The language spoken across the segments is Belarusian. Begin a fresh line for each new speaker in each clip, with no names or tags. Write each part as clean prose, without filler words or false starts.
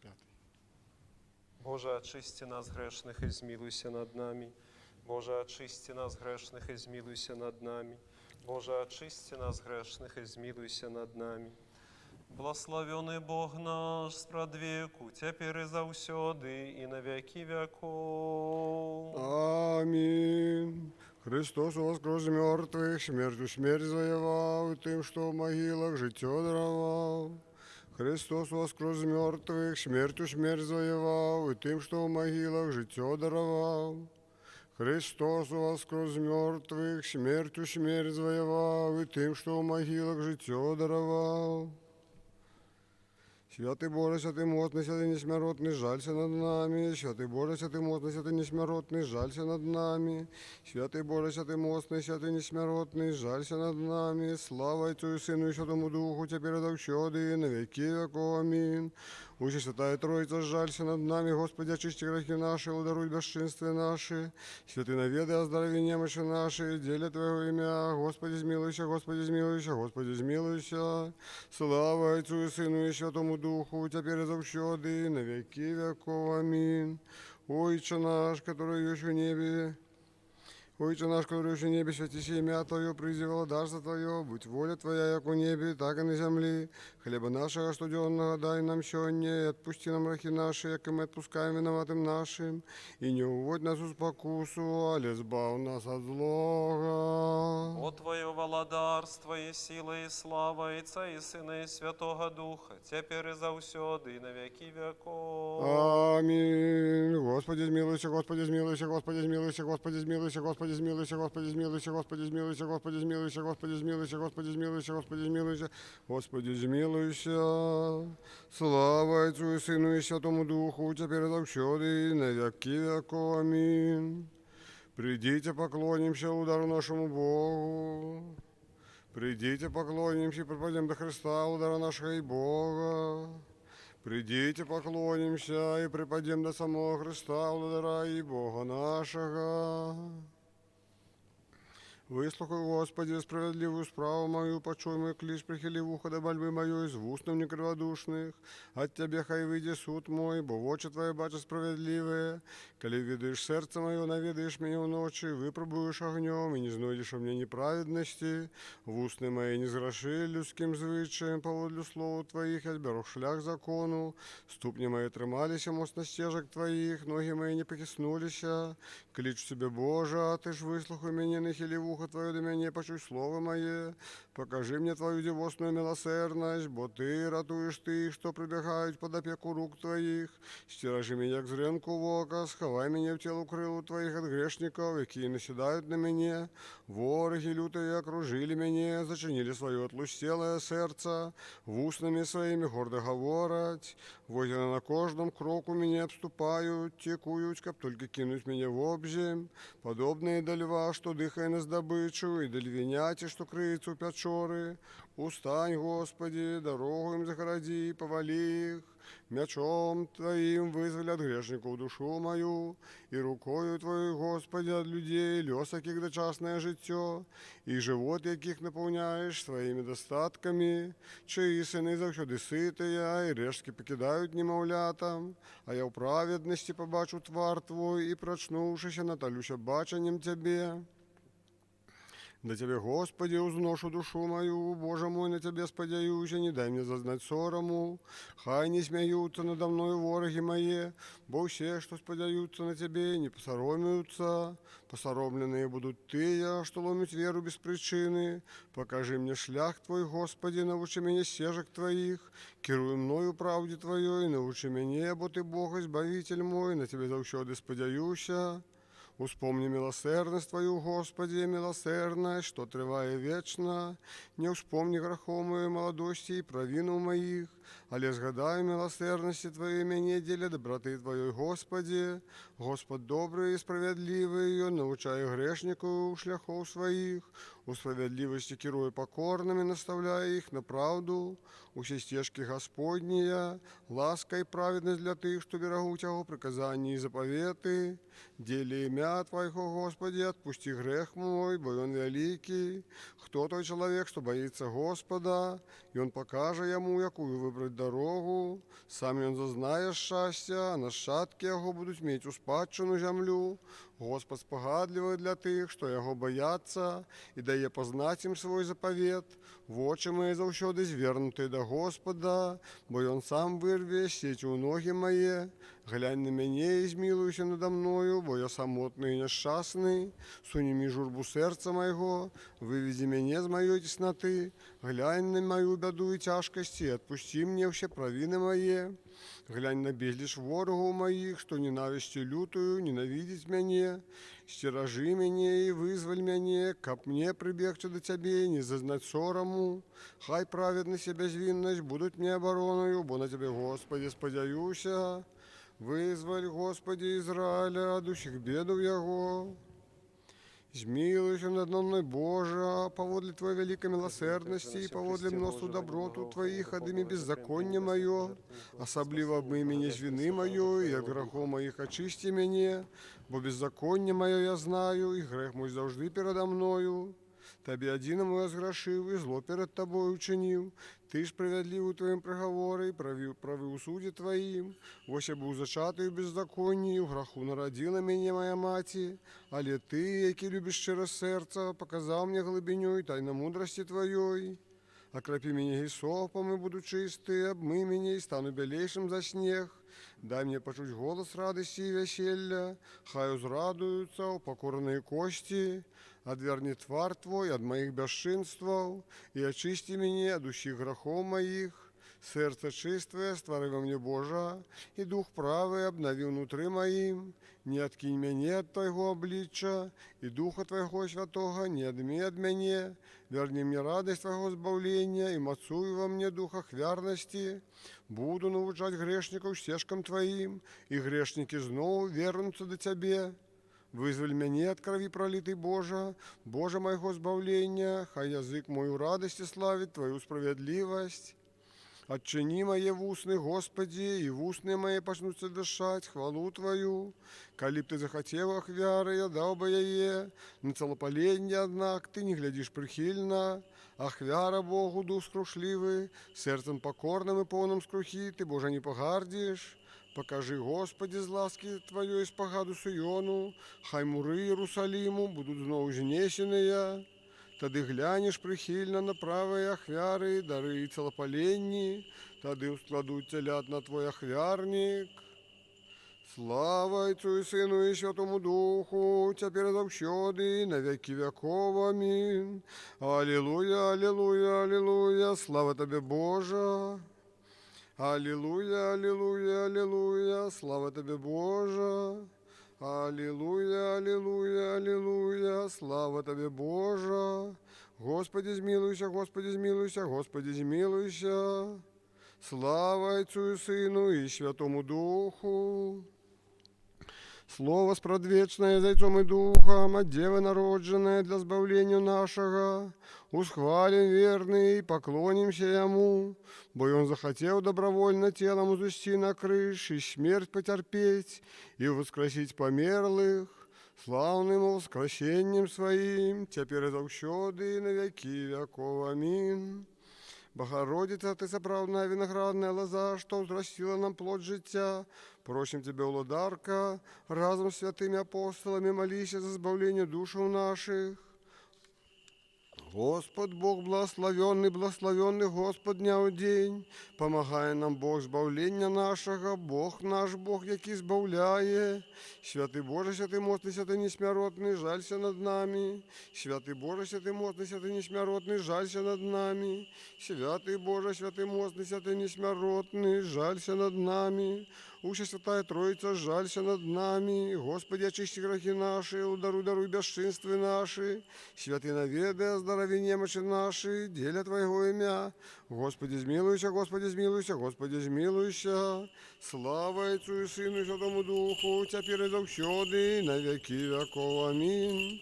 5.
Божа, ачысці нас, грэшных, і змілуйся над намі. Божа, ачысці нас, грэшных, і змілуйся над намі. Божа, ачысці нас, грэшных, і змілуйся над намі. Благаслаўлёны Бог наш спрадвеку, цяпер і заўсёды, і на векі вякоў.
Амін. Хрыстос уваскрос з мёртвых, смерцю смерць заваяваў, і тым, што ў магілах, жыццё дараваў. Хрыстос уваскрос з мёртвых, смерцю смерць заваяваў, і тым, што ў магілах, жыццё дараваў. Хрыстос уваскрос з мёртвых, смерцю смерць заваяваў, і тым, што ў магілах, жыццё дараваў. Святы Божа, святы моцны, святы несмяротны, зжалься над намі. Святы Божа, святы моцны, святы несмяротны, зжалься над намі. Святы Божа, святы моцны, святы несмяротны, зжалься над намі. Слава Айцу і Сыну і Святому Духу, цяпер і заўсёды, і на векі вякоў. Амін. Усесвятая Тройца, зжалься над намі. Госпадзе, ачысці грахі нашы, ударуй бясчынствы нашы. Святы, наведай, аздараві немачы нашы, дзеля Твайго імя. Госпадзе, змілуйся, Госпадзе, змілуйся, Госпадзе, змілуйся. Слава Айцу і Сыну і Святому Духу, цяпер і заўсёды, і на векі вякоў. Амін. Ойча наш, каторы ёсць у небе, Ойча наш, каторы ёсць у небе, свяціся імя Тваё, прыйдзі валадарства Тваё, будзь воля Твая, як у небе, так і на зямлі. Хлеба нашага штодзённага дай нам сёння, і адпусці нам грахі нашы, як і мы адпускаем вінаватым нашым. І не ўводзь нас у спакусу, але збаў нас ад злога.
Бо Тваё валадарства і сіла, і слава Айца і Сына і Святога Духа, цяпер і заўсёды, і на векі вякоў.
Амін. Госпадзе, змілуйся, Госпадзе, змілуйся, Госпадзе, змілуйся, Госпадзе, змілуйся, Госпадзе, змілуйся, Госпадзе, змілуйся, Госпадзе, змілуйся, Госпадзе, змілуйся, Госпадзе, змілуйся, Госпадзе, змілуйся, Госпадзе, змілуйся, Госпадзе, змілуйся. Слава Айцу і Сыну і Святому Духу, цяпер і заўсёды, і на векі вякоў. Амін. Прыйдзіце, паклонімся Уладару нашаму Богу. Прыйдзіце, паклонімся і прыпадзем да Хрыста, Уладара нашага і Бога. Прыйдзіце, паклонімся і прыпадзем да самога Хрыста, Уладара і Бога нашага. Выслухай, Госпадзе, справядлівую справу маю, пачуй мой кліч, прыхілі вуха да мальбы маёй, з вуснаў некрывадушных. Ад Цябе хай выйдзе суд мой, бо вочы Твае бачаць справядлівае. Калі ведаеш сэрца маё, наведаеш мяне ўночы, выпрабуеш агнём, і не знойдзеш у мне няправеднасці. Вусны мае не зграшылі людскім звычаем, паводле слоў Тваіх я збярог шлях закону. Ступні мае трымаліся моцна сцежак Тваіх, ногі мае не пахіснуліся. Клічу Цябе, Божа, Ты ж выслухай мяне, нахілі вуха Тваё да мяне, пачуй слова маё. Пакажы мне Тваю дзівосную міласэрнасць, бо Ты ратуеш тых, што прыбягаюць пад апеку рук Тваіх. Сцеражы мяне, як зрэнку вока, схавай мяне ў целу крылаў Тваіх ад грэшнікаў, якія наседаюць на мяне. Ворагі лютыя акружылі мяне, зачынілі сваё атлусцелае сэрца, вуснамі сваімі горда гавораць. Вось яны на кожным кроку мяне абступаюць, цікуюць, каб толькі кінуць мяне вобзем. Падобныя да льва, што дыхае на здабычу, і да львеняці, што крыецца ў пячоры. Устань, Госпадзе, дарогу ім загарадзі, павалі іх. Мячом Тваім вызвалі ад грэшнікаў душу маю, і рукою Тваёй, Госпадзе, ад людзей, лёс якіх дачаснае жыццё, і жывот якіх напаўняеш сваімі дастаткамі, чые сыны заўсёды сытыя, і рэшткі пакідаюць немаўлятам, а я ў праведнасці пабачу твар Твой, і, прачнуўшыся, наталюся бачаннем Цябе. Да Цябе, Госпадзе, узношу душу маю, Божа мой, на Цябе спадзяюся, не дай мне зазнаць сораму. Хай не смяюцца нада мною ворагі мае, бо ўсе, што спадзяюцца на Цябе, не пасаромеюцца. Пасаромленыя будуць тыя, што ломяць веру без прычыны. Пакажы мне шлях Твой, Госпадзе, навучы мяне сцежак Тваіх. Кіруй мною ў праўдзе Тваёй, навучы мяне, бо Ты Бог і Збавіцель мой, на Цябе заўсёды спадзяюся. Успомні міласэрнасць Тваю, Госпадзе, міласэрнасць, што трывае вечна. Не ўспомні грахоў маёй маладосці і правінаў маіх, але згадай міласэрнасці Тваёй мяне дзеля дабраты Тваёй, Госпадзе. Гасподзь добры і справядлівы, Ён навучае грэшнікаў шляхоў сваіх, у справядлівасці кіруе пакорнымі, настаўляе іх на праўду. Усе сцежкі Гасподнія, ласка і праведнасць для тых, што берагуць Яго прыказанні і запаветы. Дзеля імя Твайго, Госпадзе, адпусці грэх мой, бо ён вялікі. Хто той чалавек, што баіцца Госпада? Ён пакажа яму, якую выбраць дарогу. выбраць дарогу. Сам ён зазнае шчасця, а нашчадкі яго будуць мець у спадчыну зямлю. Гасподзь спагадлівы для тых, што яго баяцца, і дае пазнаць ім свой запавет. Вочы мае заўсёды звернутыя да Госпада, бо ён сам вырве сеці ў ногі мае. Глянь на мяне і змілуйся нада мною, бо я самотны і няшчасны. Сунімі журбу сэрца майго, выведзі мяне з маёй цеснаты. Глянь на маю бяду і цяжкасці, і адпусці мне ўсе правіны мае. Глянь на безліч ворагаў маіх, што ненавісцю лютаю ненавідзяць мяне. Сцеражы мяне і вызваль мяне, каб мне прыбегчы да цябе і не зазнаць сораму. Хай праведнасць і бязвіннасць будуць мне абаронаю, бо на цябе, Госпадзе, спадзяюся. Вызваль, Госпадзе, Ізраіля ад усіх бедаў яго. Змілуйся над мною, Божа, паводле Тваёй вялікай міласэрнасці і паводле мноства дабротаў Тваіх, адымі беззаконне маё, асабліва абмый мяне з віны маёй, і ад грахоў маіх ачысці мяне, бо беззаконне маё я знаю, і грэх мой заўжды перада мною. Табе адзінаму я зграшыў, і зло перад Табою ўчыніў. Ты ж справядлівы ў Тваім прыгаворы, і правы ў судзе Тваім. Вось я быў зачаты ў беззаконні, і ў граху нарадзіла мяне мая маці. Але Ты, які любіш шчырасць сэрца, паказаў мне глыбіню і тайну мудрасці Тваёй. Акрапі мяне гісопам, і буду чысты, абмый мяне, і стану бялейшым за снег. Дай мне пачуць голас радасці і вяселля, хай узрадуюцца ўпакораныя косці. Адвярні твар Твой ад маіх бясчынстваў і ачысці мяне ад усіх грахоў маіх. Сэрца чыстае ствары ва мне, Божа, і дух правы абнаві ўнутры маім. Не адкінь мяне ад Твайго аблічча, і Духа Твайго Святога не адымі ад мяне. Вярні мне радасць Твайго збаўлення і ўмацуй ува мне дух ахвярнасці. Буду навучаць грэшнікаў сцежкам Тваім, і грэшнікі зноў вернуцца да Цябе. Вызваль мяне ад крыві пралітай, Божа, Божа майго збаўлення, хай язык мой у радасці славіць Тваю справядлівасць. Адчыні мае вусны, Госпадзе, і вусны мае пачнуць абвяшчаць хвалу Тваю. Калі б Ты захацеў ахвяры, я даў бы яе. На целапаленне, аднак, Ты не глядзіш прыхільна. Ахвяра Богу дух скрушлівы, сэрцам пакорным і поўным скрухі Ты, Божа, не пагардзіш. Пакажы, Госпадзе, з ласкі Тваёй спагаду Сыёну, хай муры Ерусаліму будуць зноў узнесеныя. Тады глянеш прыхільна на правыя ахвяры, дары і целапаленні, тады ўскладуць цялят на Твой ахвярнік. Слава Айцу і Сыну і Святому Духу, цяпер і заўсёды, і на векі вякоў. Амін. Алілуя, алілуя, алілуя, слава Табе, Божа. Алілуя, алілуя, алілуя, слава Табе, Божа. Алілуя, алілуя, алілуя, слава Табе, Божа. Госпадзе, змілуйся, Госпадзе, змілуйся, Госпадзе, змілуйся. Слава Айцу і Сыну і Святому Духу. Слова спрадвечнае з Айцом і Духам, ад Дзевы народжанае для збаўлення нашага. Усхвалім верны і паклонімся Яму, бо Ён захацеў добраахвотна целам узысці на крыж і смерць пацярпець, і ўваскрасіць памерлых, слаўным уваскрасеннем сваім, цяпер і заўсёды, і на векі вякоў. Амін. Багародзіца, Ты сапраўдная вінаградная лаза, што ўзрасціла нам плод жыцця. Просім Цябе, Уладарка, разам з святымі апосталамі маліся за збаўленне душаў нашых. Гасподзь Бог благаслаўлёны, благаслаўлёны Гасподзь дня ў дзень. Памагае нам Бог збаўлення нашага, Бог наш Бог, які збаўляе. Святы Божа, святы моцны, святы несмяротны, жалься над намі. Святы Божа, святы моцны, святы несмяротны, жалься над намі. Святы Божа, святы моцны, святы несмяротны, жалься над намі. Усесвятая Тройца, жалься над намі. Госпадзе, ачысці грахі нашы, ударуй, даруй бясчынствы нашы. Святы наведай, аздараві немачы нашы, дзеля Твайго імя. Госпадзе, змілуйся, Госпадзе, змілуйся, Госпадзе, змілуйся. Слава Айцу і Сыну і Святому Духу, цяпер і заўсёды, і на векі вякоў. Амін.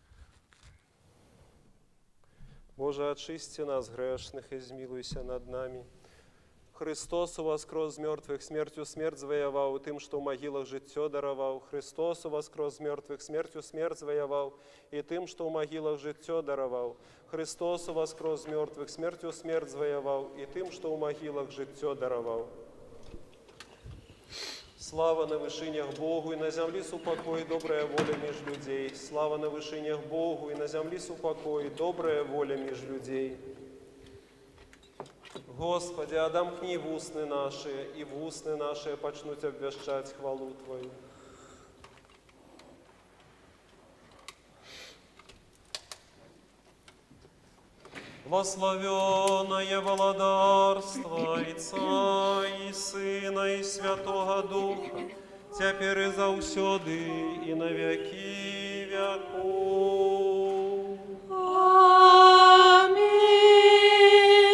Божа, ачысці нас, грэшных, і змілуйся над намі. Хрыстос уваскрос з мёртвых, смерцю смерць зваяваў, і тым, што ў магілах, жыццё дараваў. Хрыстос уваскрос з мёртвых, смерцю смерць зваяваў, і тым, што ў магілах, жыццё дараваў. Хрыстос уваскрос з мёртвых, смерцю смерць зваяваў, і тым, што ў магілах, жыццё дараваў. Слава на вышынях Богу, і на зямлі супакой, добрая воля між людзей. Слава на вышынях Богу, і на зямлі супакой, добрая воля між людзей. Госпадзе, адамкні вусны нашы, і вусны нашы пачнуць абвяшчаць хвалу Тваю. Благаслаўлёнае валадарства Айца і Сына і Святога Духа, цяпер і заўсёды, і на векі вякоў.
Амінь.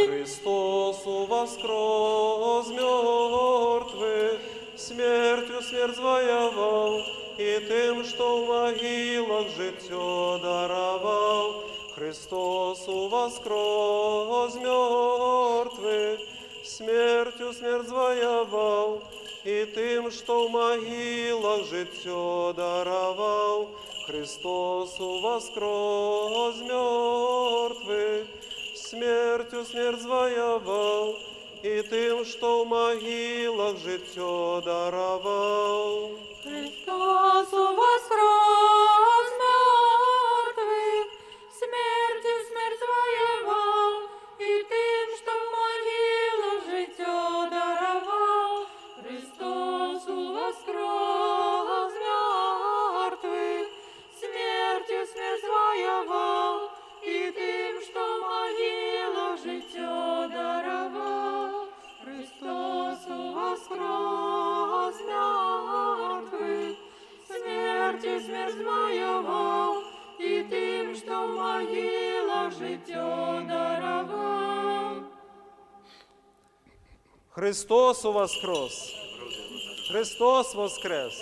Хрыстос уваскрос з мёртвых, смерцю смерць зваяваў, і тым, што ў магілах, жыццё дараваў. Хрыстос уваскрос з мёртвых, смерцю смерць зваяваў, і тым, што ў магілах, жыццё дараваў. Хрыстос уваскрос з мёртвых, смерцю смерць зваяваў, і тым, што ў магілах, жыццё дараваў.
Хрыстос уваскрос з мёртвых, смерцю смерць зваяваў, і тым, што ў магілах, жыццё дараваў. Хрыстос уваскрос з мёртвых, смерцю смерць зваяваў, і тым, што ў магілах, жыццё дараваў. Хрыстос уваскрос з мёртвых, смерцю смерць зваяваў, і тым, што ў магілах, жыццё дараваў.
Хрыстос уваскрос! Хрыстос уваскрос!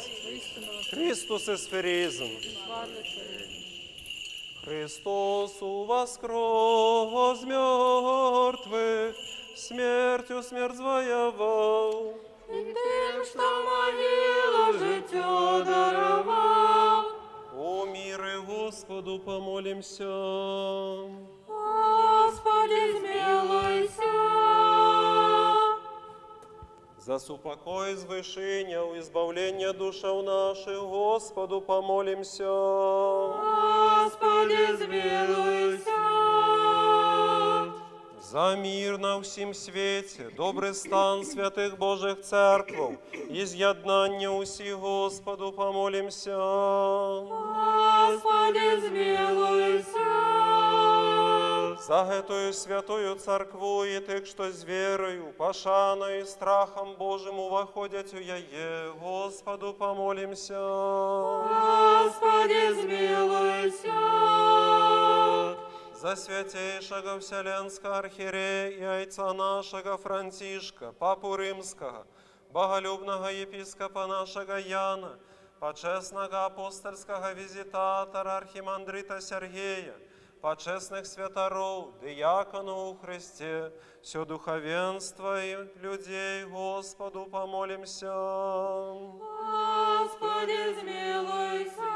Christus ist verriesen. Хрыстос уваскрос з мёртвых, смерцю смерць зваяваў.
І тым, што ў магілах, жыццё дараваў.
О міры Госпаду памолімся.
Госпадзе, змілуйся.
За супакой з вышыняў і збаўленне душаў нашых, Госпаду памолімся.
Госпадзе, змілуйся.
За мір на ўсім свеце, добры стан святых Божых цэркваў і з'яднанне ўсіх, Госпаду памолімся.
Госпадзе, змілуйся.
За гэтую святую царкву і тых, што з вераю, пашанаю і страхам Божым уваходзяць у яе, Госпаду памолімся.
Госпадзе, змілуйся.
За свяцейшага Усяленскага Архірэя і Айца нашага Францішка, Папу Рымскага, багалюбнага епіскапа нашага Яна, пачэснага апостальскага візітатара архімандрыта Сяргея, пачэсных святароў, дыяканаў у Хрысце, усё духавенства і людзей, Госпаду памолімся.
Госпадзе, змілуйся.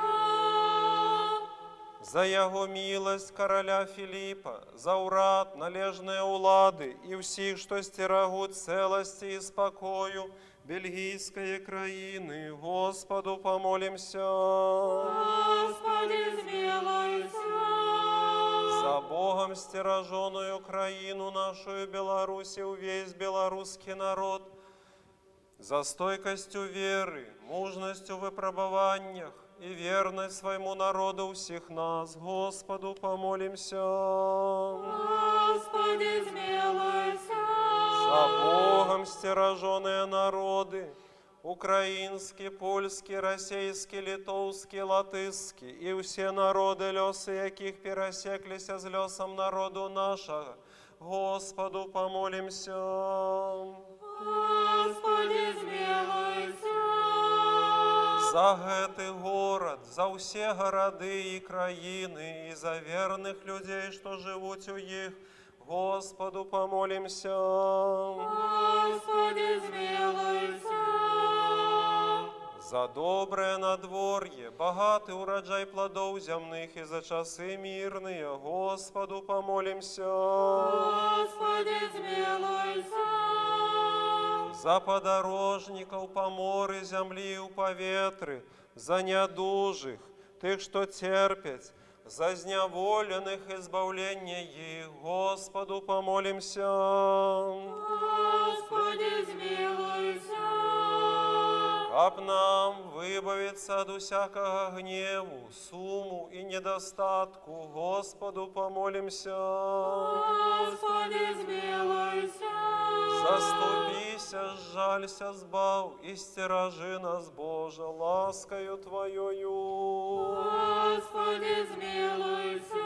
За яго міласць караля Філіпа, за ўрад, належныя ўлады і ўсіх, што сцерагуць цэласці і спакою бельгійскае краіны, Госпаду памолімся.
Госпадзе, змілуйся.
За Богам сцеражоную краіну нашу Беларусь і ўвесь беларускі народ, за стойкасць у веры, мужнасць у выпрабаваннях і вернасць свайму народу ўсіх нас, Госпаду памолімся.
Госпадзе, змілуйся.
За Богам сцеражоныя народы, украінскі, польскі, расейскі, літоўскі, латышскі і ўсе народы, лёсы якіх перасекліся з лёсам народу нашага, Госпаду памолімся.
Госпадзе, змілуйся.
За гэты горад, за ўсе гарады і краіны, і за верных людзей, што жывуць у іх, Госпаду памолімся.
Госпадзе, змілуйся.
За добрае надвор'е, багаты ўраджай пладоў зямных і за часы мірныя, Госпаду памолімся.
Госпадзе, змілуйся.
За падарожнікаў па моры, зямлі і ў паветры, за нядужых, тых, што церпяць, за зняволеных і збаўленне іх, Госпаду памолімся.
Госпадзе, змілуйся.
Каб нам выбавіцца ад усякага гневу, суму і недастатку, Госпаду памолімся.
Госпадзе, змілуйся.
Заступіся, зжалься, збаў і сцеражы нас, Божа, ласкаю Тваёю.
Госпадзе, змілуйся.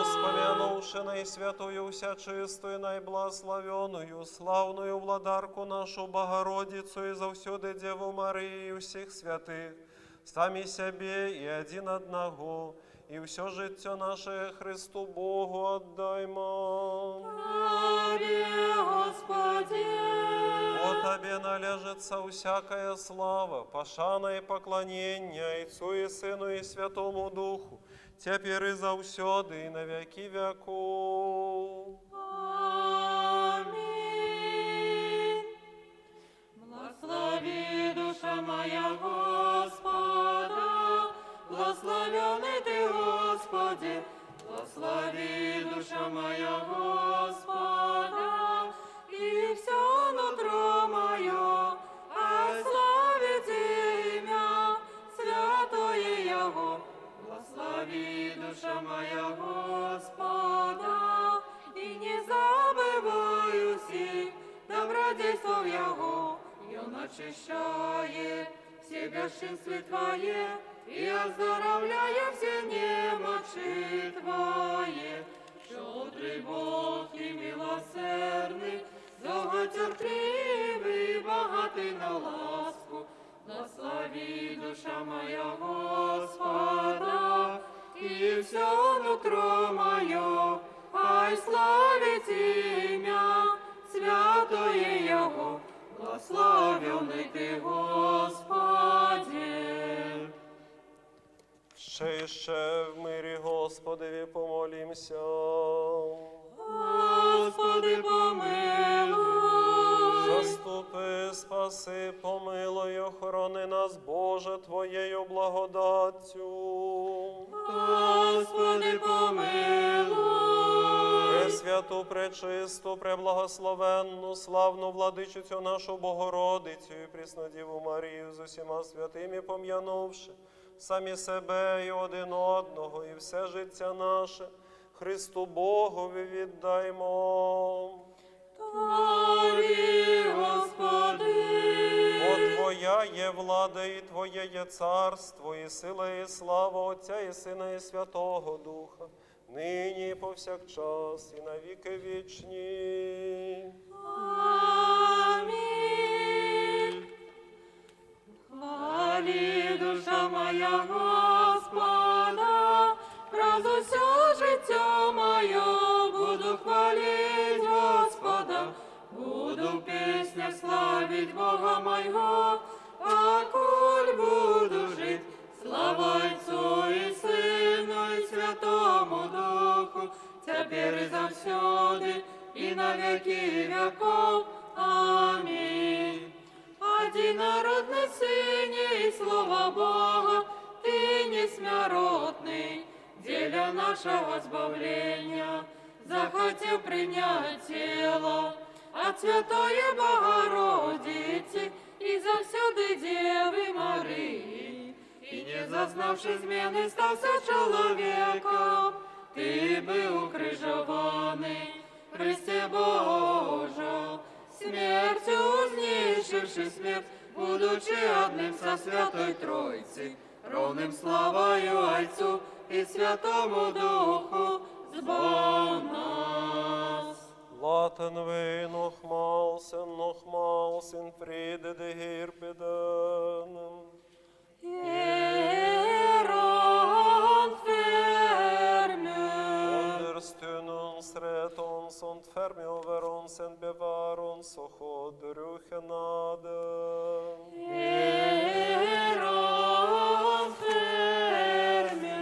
Успамянуўшы найсвятую, усячыстую, найблагаславёную, слаўную Уладарку нашу Багародзіцу і заўсёды Дзеву Марыю і ўсіх святых, самі сябе і адзін аднаго, і ўсё жыццё наша Хрысту Богу аддайма.
Табе, Госпадзе.
Бо Табе належыцца ўсякая слава, пашана і пакланенне Айцу і Сыну і Святому Духу, цяпер і заўсёды і на векі вякоў.
Амінь. Благаславі, душа мая, Госпада, благаслаўлёны Ты, Госпадзе, благаславі, душа мая, Госпада, і ўсё нутро маё, хай славіць імя святое Яго. Благаславі, душа мая, Госпада, і не забывай усіх дабрадзействаў Яго. Ён ачышчае ўсе бясчынствы твае і аздараўляе ўсе немачы твае. Шчодры Бог і міласэрны, доўгацярплівы, багаты на ласку. Благаславі, душа мая, Госпада, і ўсё нутро маё, хай славіць імя святое Яго. Благаслаўлёны Ты, Госпадзе.
Ще і ще в мирі Господеві помолімся.
Госпадзе, памілуй.
Заступи, спаси, помилуй, охорони нас, Боже, Твоєю благодаттю.
Госпадзе, памілуй.
Пресвяту, пречисту, преблагословенну, славну владичицю нашу Богородицю і пріснодіву Марію з усіма святими пом'янувши, самі себе і один одного, і все життя наше, Христу Богові віддаймо.
Табе, Госпадзе.
Бо Твоя є влада, і Твоє є царство, і сила, і слава Отця, і Сина, і Святого Духа, нині і повсякчас, і на віки вічні.
Амінь. Хвалі, душа мая, Госпада, праз усё жыццё маё буду хваліць Госпада, буду ў песнях славіць Бога майго, пакуль буду жыць. Слава Айцу і Сыну і Святому Духу, цяпер і заўсёды, і на векі вякоў. Амінь. Адзінародны Сыне і Слова Бога, Ты несмяротны, дзеля нашага збаўлення, захацеў прыняць цела ад Святое Багародзіцы і заўсёды Дзевы Марыі, і не зазнаўшы змены, стаўся чалавекам, Ты быў укрыжаваны, Хрысце Божа, смерцю знішчыўшы смерць, будучы адным са Святой Тройцы, роўным славаю Айцу і Святому Духу, збаў нас.
Laten wij nogmaals en nogmaals in vrede de Heer bidden.
Erand ferme.
Ondersteun ons, red ons, ontferm je over ons en bewaar ons, o God, door uw genade.
Erand ferme.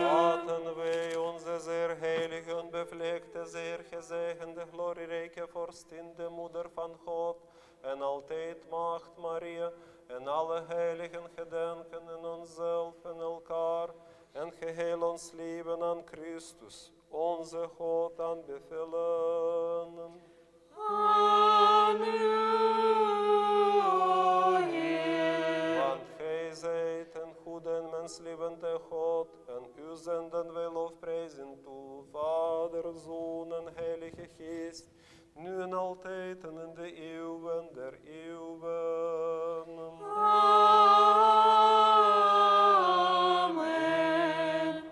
Laten wij onze zeer heilige, onbevlekte, zeer gezegende, glorierijke vorstin, de moeder van God, en altijd maagd Maria, en alle heiligen gedenken en onszelf en elkaar, en geheel ons leven aan Christus, onze God, aanbevelen.
Aan u, o Heer.
Want gij zijt een goede en menslievende God, en u zenden wij lofprijzen toe, Vader, Zoon en Heilige Geest, nu en altijd en in de eeuwen der eeuwen.
Амен.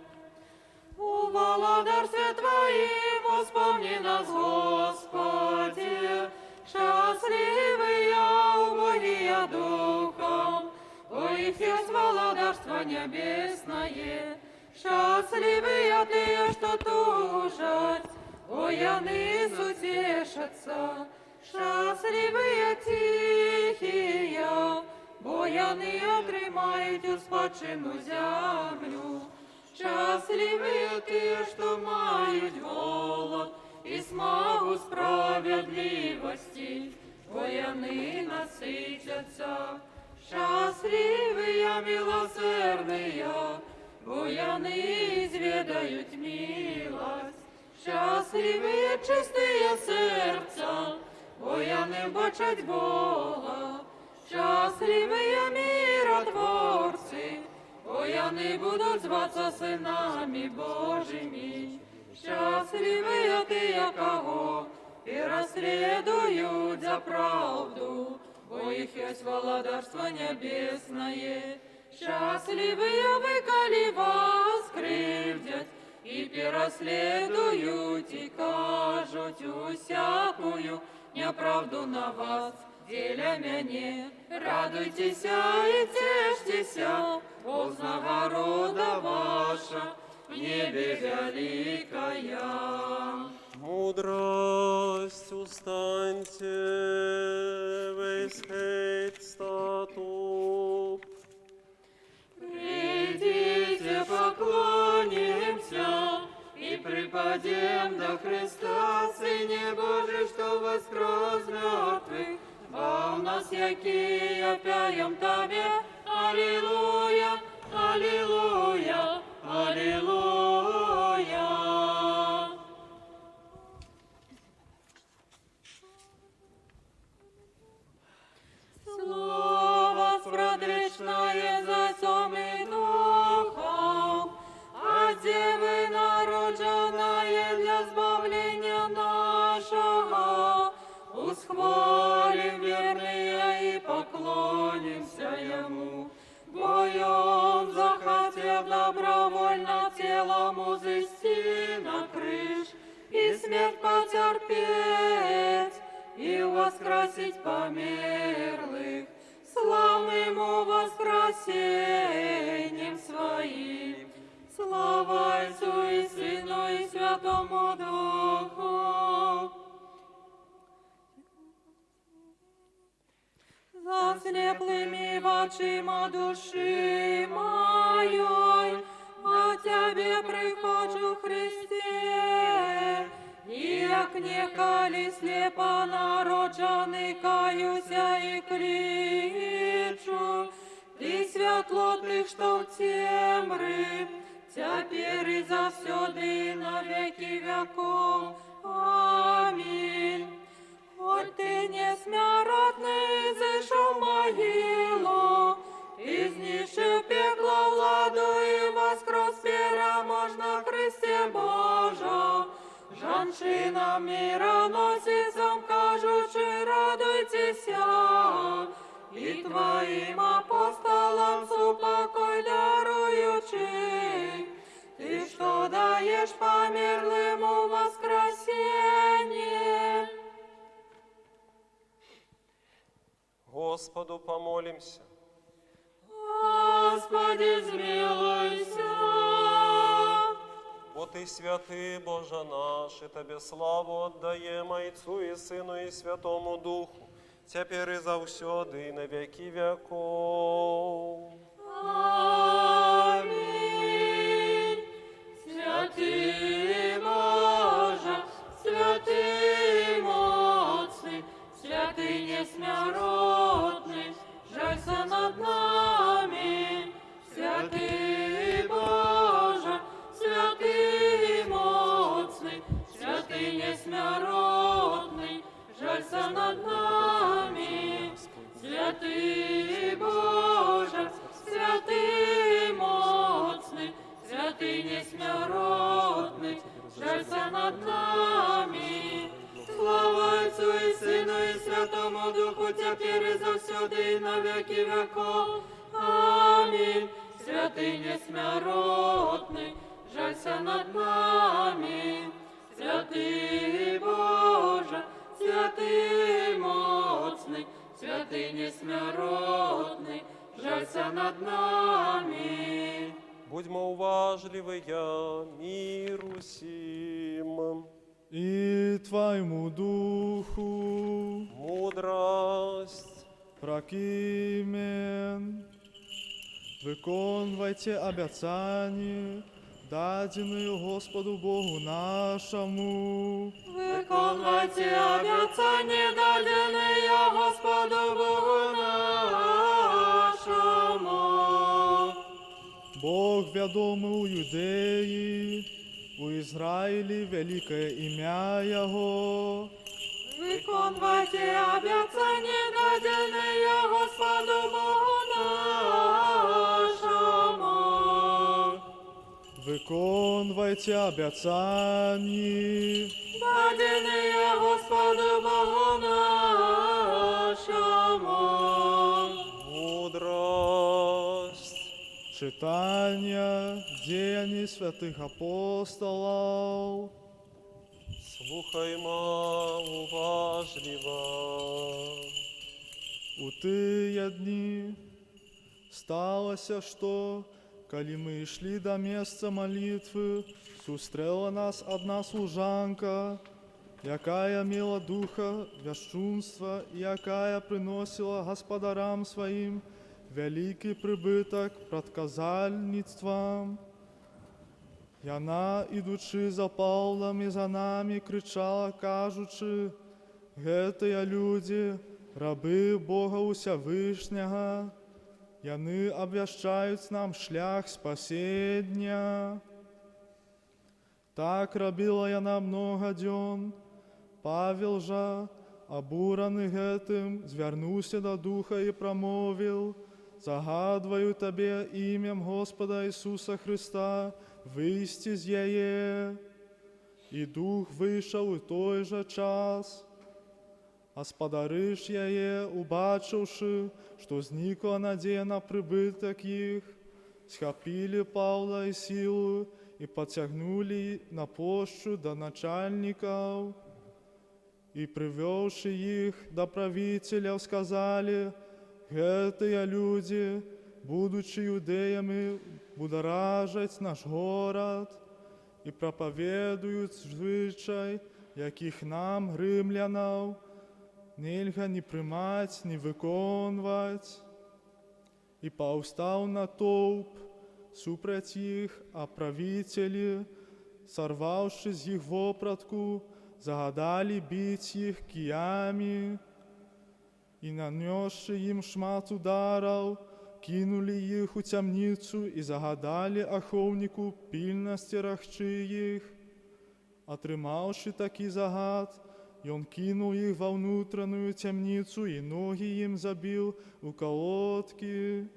У володарстве Твоим воспомни нас, Господи, счастливые убогие духом, бо их есть володарство небесное. Счастливые тыя, что тужаць, бо яны суцешацца. Счастливые тихие, бо яны атрымаюць у спадчыну зямлю. Счастливые тыя, што маюць голад і смагу справядлівасці, бо яны насыцяцца. Счастливые милосердные, бо яны зведаюць милость. Счастливые чистые сердца, бо яны бачаць Бога. Счастливые миротворцы, бо яны будут зваться сынами Божьими. Счастливые тыя, кого пераследуюць за правду, бо их есть володарство небесное. Счастливые вы, калі вас крыўдзяць і пераследуюць, і кажуць усякую няпраўду на вас дзеля мяне. Радуйцеся і цешцеся, бо ўзнагарода ваша в небе вялікая.
Мудрость, устаньте, wijsheid staat op.
Придите, поклонимся и припадем до Христа, Сыне Божий, что воскрес мертвых. Збаў нас, якія пяём Табе. Алілуя, алілуя, алілуя. Слово спрадвечное з Отцом и Духом, от Девы народженное для збавления нашего, усхвалим верные и поклонимся Ему, бо Он захотел добровольно телом узысти на крыж и смерть потерпеть, и воскресить померлых славным воскресением своим. Слава Отцу и Сыну и Святому Духу. Заслеплымі вачыма душы маёй, а Цябе прыходжу, Хрысце, і як некалі слепа народжаны, каюся і клічу. Ты святло тых, што ў цемры, цяпер і заўсёды, і на векі вякоў. Амінь. Хоць ты несмяротны, зышоў у магілу, і знішчыў пекла ўладу і ўваскрос пераможна, Хрысце Божа. Жанчынам міраносіцам кажучы, радуйцеся, і Тваім апосталам супакой даруючы, Ты, што даеш памерлым уваскрасенне.
Господу помолимся.
Госпадзе, змілуйся.
Бо Ты святы, Божа наш, і Табе славу аддаём, Айцу і Сыну і Святому Духу, цяпер і заўсёды, і на векі вякоў.
Амінь. Святы Божа, святы моцны, святы несмяротны, жалься над намі. Святы Божа, святы моцны, святы несмяротны, жалься над намі. Святы Божа, святы моцны, святы несмяротны, жалься над намі. Слава Айцу і Сыну і Святому Духу, цяпер і заўсёды, і на векі вякоў. Амінь. Святы несмяротны, жалься над намі. Святы Божа, святы моцны, святы несмяротны, жалься над намі.
Будзьма ўважлівыя, мір усім.
І Твайму духу.
Мудрасць.
Пракімен. Выконвайце абяцанні, дадзеныя Госпаду Богу нашаму.
Выконвайце абяцанні, дадзеныя Госпаду Богу нашаму.
Бог вядомы ў Юдэі, у Ізраілі вялікае імя Яго.
Выконвайце абяцанні, дадзеныя Госпаду Богу нашаму.
Выконвайце абяцанні,
дадзеныя Госпаду Богу нашаму.
Мудрасць.
Чытанне Дзеянні святых апосталаў.
Слухайма ўважліва.
У тыя дні сталася, што, калі мы ішлі да месца малітвы, сустрэла нас адна служанка, якая мела духа вяшчунства і якая прыносіла гаспадарам сваім вялікі прыбытак прадказальніцтвам. Яна, ідучы за Паўлам і за намі, крычала, кажучы: «Гэтыя людзі, рабы Бога Усявышняга, яны абвяшчаюць нам шлях спасення». Так рабіла яна многа дзён. Павел жа, абураны гэтым, звярнуўся да духа і прамовіў: «Загадваю табе імем Госпада Ісуса Хрыста выйсці з яе». І дух выйшаў у той жа час. Гаспадары ж яе, убачыўшы, што знікла надзея на прыбытак іх, схапілі Паўла і Сілу і пацягнулі на плошчу да начальнікаў. І, прывёўшы іх да правіцеляў, сказалі: «Гэтыя людзі, будучы юдэямі, бударажаць наш горад і прапаведуюць звычай, якіх нам, рымлянаў, нельга ні прымаць, ні выконваць». І паўстаў натоўп супраць іх, а правіцелі, сарваўшы з іх вопратку, загадалі біць іх кіямі. І, нанёсшы ім шмат удараў, кінулі іх у цямніцу і загадалі ахоўніку пільна сцерагчы іх. Атрымаўшы такі загад, ён кінуў іх ва ўнутраную цямніцу і ногі ім забіў у калодкі.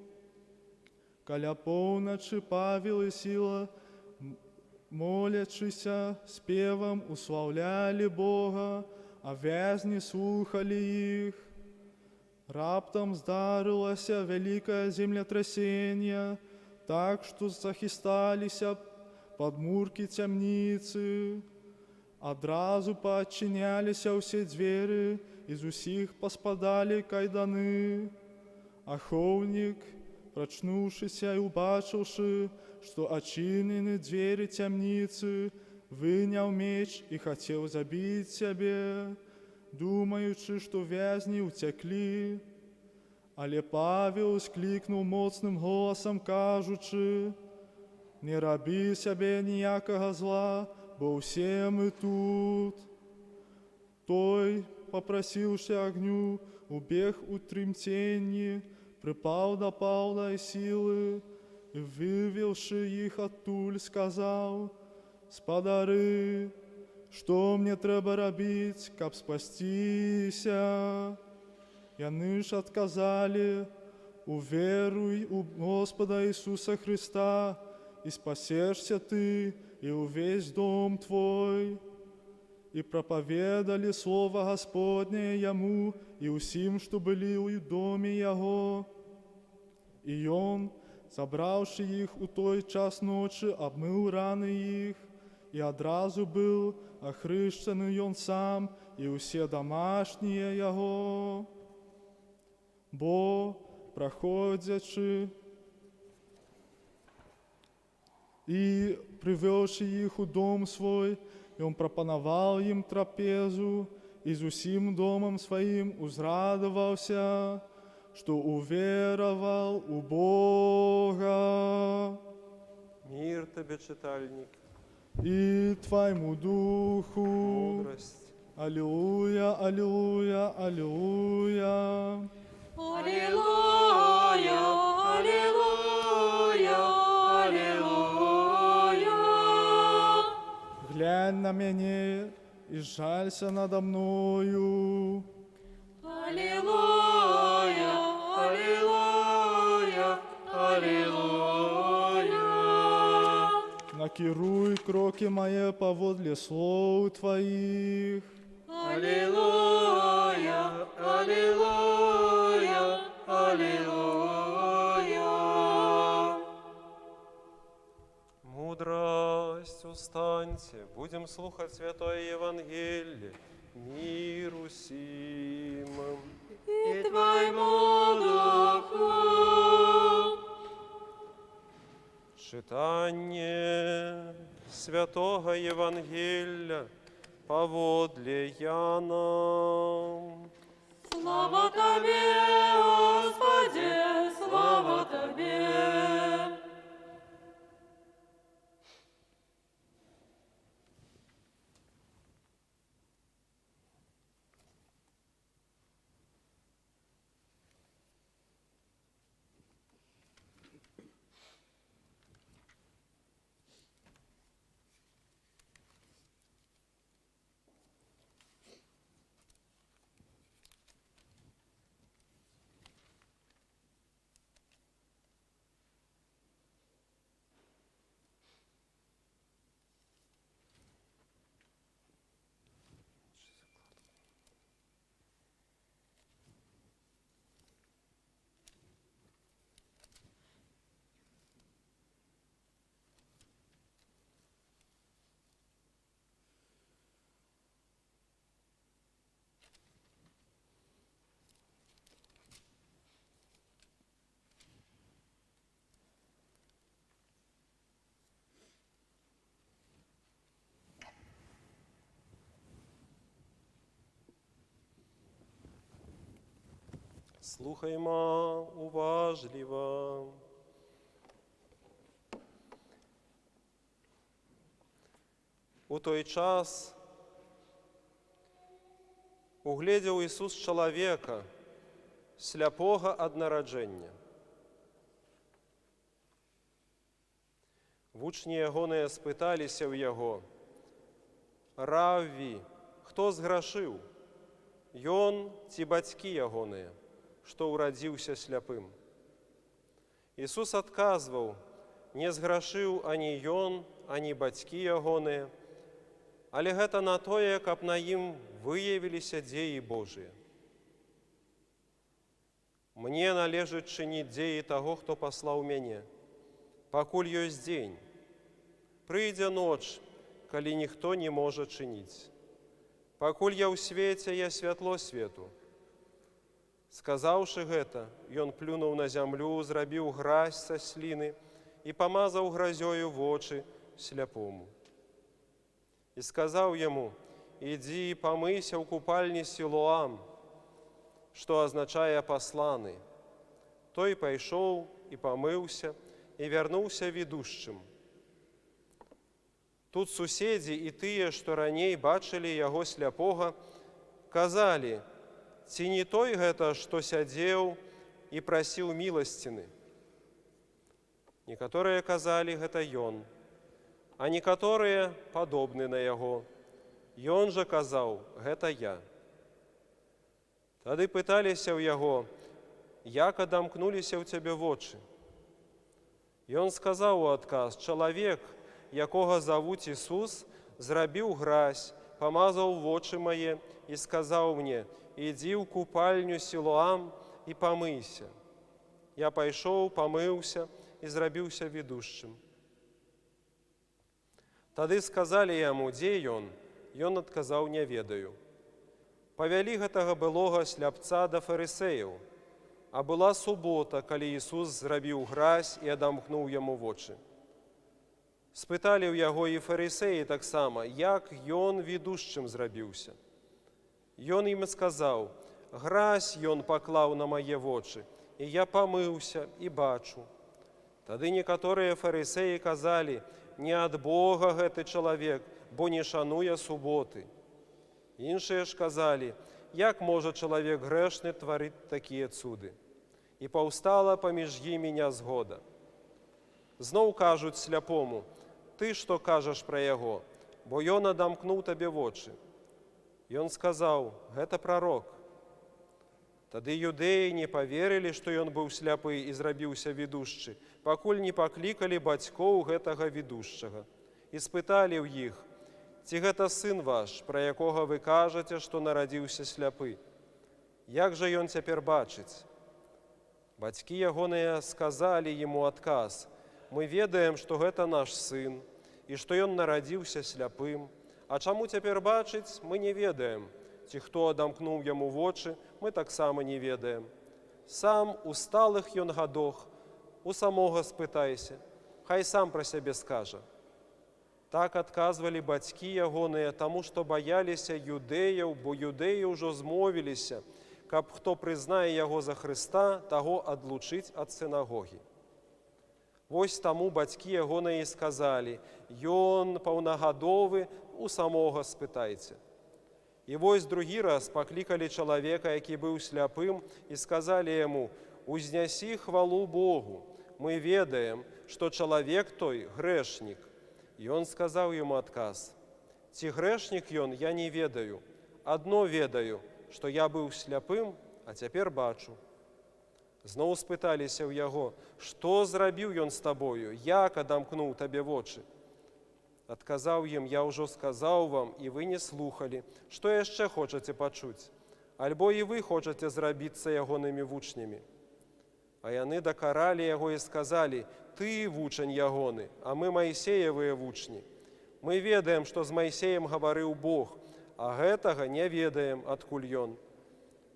Каля поўначы Павел і Сіла, молячыся спевам, услаўлялі Бога, а вязні слухалі іх. Раптам здарылася вялікае землетрасенне, так што захісталіся падмуркі цямніцы. Адразу паадчыняліся ўсе дзверы, і з усіх паспадалі кайданы. Ахоўнік, Прачнуўшыся і убачыўшы, што адчынены дзверы цямніцы, выняў меч і хацеў забіць сябе, думаючы, што вязні ўцяклі. Але Павел усклікнуў моцным голасам, кажучы: «Не рабі сабе ніякага зла, бо ўсе мы тут». Той, папрасіўшы агню, убег у трымценні, прыпаў да Паўла і Сілы, і, вывеўшы іх адтуль, сказаў: «Спадары, што мне трэба рабіць, каб спасціся?» Яны ж адказалі: «Уверуй у Госпада Ісуса Хрыста, і спасешся ты і ўвесь дом твой». І прапаведалі Слова Гасподняе яму і ўсім, што былі ў доме яго. І ён, забраўшы іх у той час ночы, абмыў раны іх, і адразу быў ахрышчаны ён сам і ўсе дамашнія яго. Бо, праходзячы і прывёўшы іх у дом свой, ён прапанаваў ім трапезу і з усім домам сваім узрадаваўся, што ўвераваў у Бога.
Мір табе, чытальнік.
І твайму духу.
Мудрасць.
Алілуя, алілуя, алілуя.
Алілуя, алілуя, алілуя.
Глянь на мяне і зжалься нада мною.
Алілуя, алілуя, алілуя.
Накіруй крокі мае паводле слоў Тваіх.
Алілуя, алілуя, алілуя.
Мудрасць, устаньце, будзем слухаць святое Евангелле. Мір усім.
І твайму духу.
Чытанне святога Евангелля паводле Яна.
Слава Табе, Госпадзе, слава Табе.
Слухайма уважліва. У той час угледзеў Ісус чалавека, сляпога ад нараджэння. Вучні ягоныя спыталіся ў яго: «Равві, хто зграшыў, ён ці бацькі ягоныя, што ўрадзіўся сляпым?» Ісус адказваў: «Не зграшыў ані ён, ані бацькі ягоныя, але гэта на тое, каб на ім выявіліся дзеі Божыя. Мне належыць чыніць дзеі таго, хто паслаў мяне, пакуль ёсць дзень. Прыйдзе ноч, калі ніхто не можа чыніць. Пакуль я ў свеце, я святло свету». Сказаўшы гэта, ён плюнуў на зямлю, зрабіў гразь са сліны і памазаў гразёю вочы сляпому. І сказаў яму: «Ідзі і памыйся ў купальні Сілоам», што азначае «пасланы». Той пайшоў і памыўся, і вярнуўся відушчым. Тут суседзі і тыя, што раней бачылі яго сляпога, казалі: «Ці не той гэта, што сядзеў і прасіў міласціны?» Некаторыя казалі: «Гэта ён», а некаторыя: «Падобны на яго». Ён жа казаў: «Гэта я». Тады пыталіся ў яго: «Як адамкнуліся ў цябе вочы?» Ён сказаў у адказ: «Чалавек, якога завуць Ісус, зрабіў гразь, памазаў вочы мае і сказаў мне: „Ідзі ў купальню Сілоам і памыйся“. Я пайшоў, памыўся і зрабіўся відушчым». Тады сказалі яму: «Дзе ён?» Ён адказаў: «Не ведаю». Павялі гэтага былога сляпца да фарысеяў. А была субота, калі Ісус зрабіў гразь і адамкнуў яму вочы. Спыталі ў яго і фарысеі таксама, як ён відушчым зрабіўся. Ён ім сказаў: «Гразь ён паклаў на мае вочы, і я памыўся і бачу». Тады некаторыя фарысеі казалі: «Не ад Бога гэты чалавек, бо не шануе суботы». Іншыя ж казалі: «Як можа чалавек грэшны тварыць такія цуды?» І паўстала паміж імі нязгода. Зноў кажуць сляпому: «Ты што кажаш пра яго, бо ён адамкнуў табе вочы?» Ён сказаў: «Гэта прарок». Тады юдэі не паверылі, што ён быў сляпы і зрабіўся відушчы, пакуль не паклікалі бацькоў гэтага відушчага. І спыталі ў іх: «Ці гэта сын ваш, пра якога вы кажаце, што нарадзіўся сляпы? Як жа ён цяпер бачыць?» Бацькі ягоныя сказалі ім у адказ: «Мы ведаем, што гэта наш сын, і што ён нарадзіўся сляпым, а чаму цяпер бачыць, мы не ведаем. Ці хто адамкнуў яму вочы, мы таксама не ведаем. Сам у сталых ён гадох, у самога спытайся, хай сам пра сябе скажа». Так адказвалі бацькі ягоныя, таму што баяліся юдэяў, бо юдэі ўжо змовіліся, каб хто прызнае яго за Хрыста, таго адлучыць ад сінагогі. Вось таму бацькі ягоныя і сказалі: «Ён паўнагадовы, у самога спытайце». І вось другі раз паклікалі чалавека, які быў сляпым, і сказалі яму: «Узнясі хвалу Богу, мы ведаем, што чалавек той грэшнік». І ён сказаў ім у адказ: «Ці грэшнік ён, я не ведаю. Адно ведаю, што я быў сляпым, а цяпер бачу». Зноў спыталіся ў яго: «Што зрабіў ён з табою, як адамкнуў табе вочы?» Адказаў ім: «Я ўжо сказаў вам, і вы не слухалі. Што яшчэ хочаце пачуць? Альбо і вы хочаце зрабіцца ягонымі вучнямі?» А яны дакаралі яго і сказалі: «Ты вучань ягоны, а мы Майсеевыя вучні. Мы ведаем, што з Майсеем гаварыў Бог, а гэтага не ведаем, адкуль ён».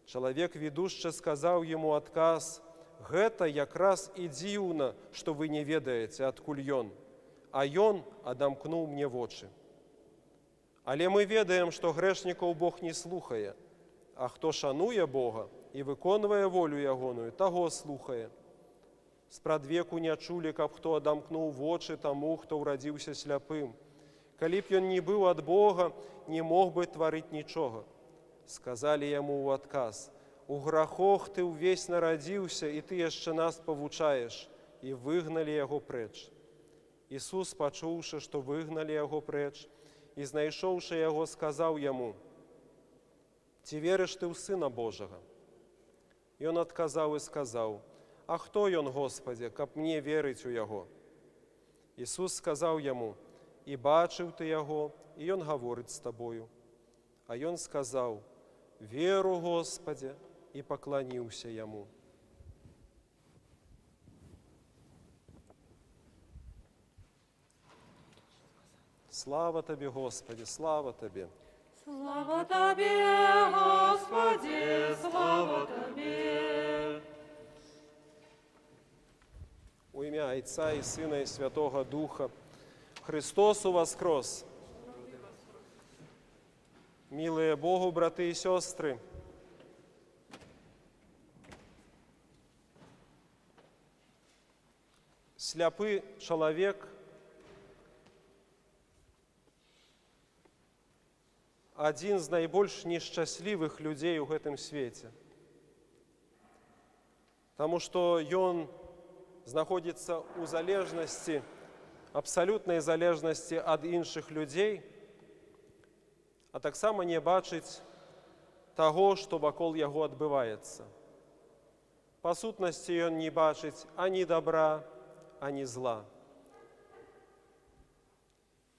Чалавек відушчы сказаў яму адказ: «Гэта якраз і дзіўна, што вы не ведаеце, адкуль ён, а ён адамкнуў мне вочы. Але мы ведаем, што грэшнікаў Бог не слухае, а хто шануе Бога і выконвае волю ягоную, таго слухае. Спрадвеку не чулі, каб хто адамкнуў вочы таму, хто ўрадзіўся сляпым. Калі б ён не быў ад Бога, не мог бы тварыць нічога». Сказалі яму ў адказ: «У грахох ты ўвесь нарадзіўся, і ты яшчэ нас павучаеш», і выгналі яго прэч. Ісус, пачуўшы, што выгналі яго прэч, і знайшоўшы яго, сказаў яму: «Ці верыш ты ў Сына Божага?» Ён адказаў і сказаў: «А хто ён, Госпадзе, каб мне верыць у яго?» Ісус сказаў яму: «І бачыў ты яго, і ён гаворыць з табою». А ён сказаў: «Веру, Госпадзе», і пакланіўся яму. Слава Табе, Госпадзе, слава Табе.
Слава Табе, Госпадзе, слава Табе.
У імя Айца і Сына і Святога Духа. Хрыстос уваскрос! Мілыя Богу, браты і сёстры, сляпы чалавек адзін з найбольш нешчаслівых людзей у гэтым свеце. Таму што ён знаходзіцца ў залежнасці, абсалютнай залежнасці ад іншых людзей, а таксама не бачыць таго, што вакол яго адбываецца. Па сутнасці ён не бачыць ані дабра, ані зла.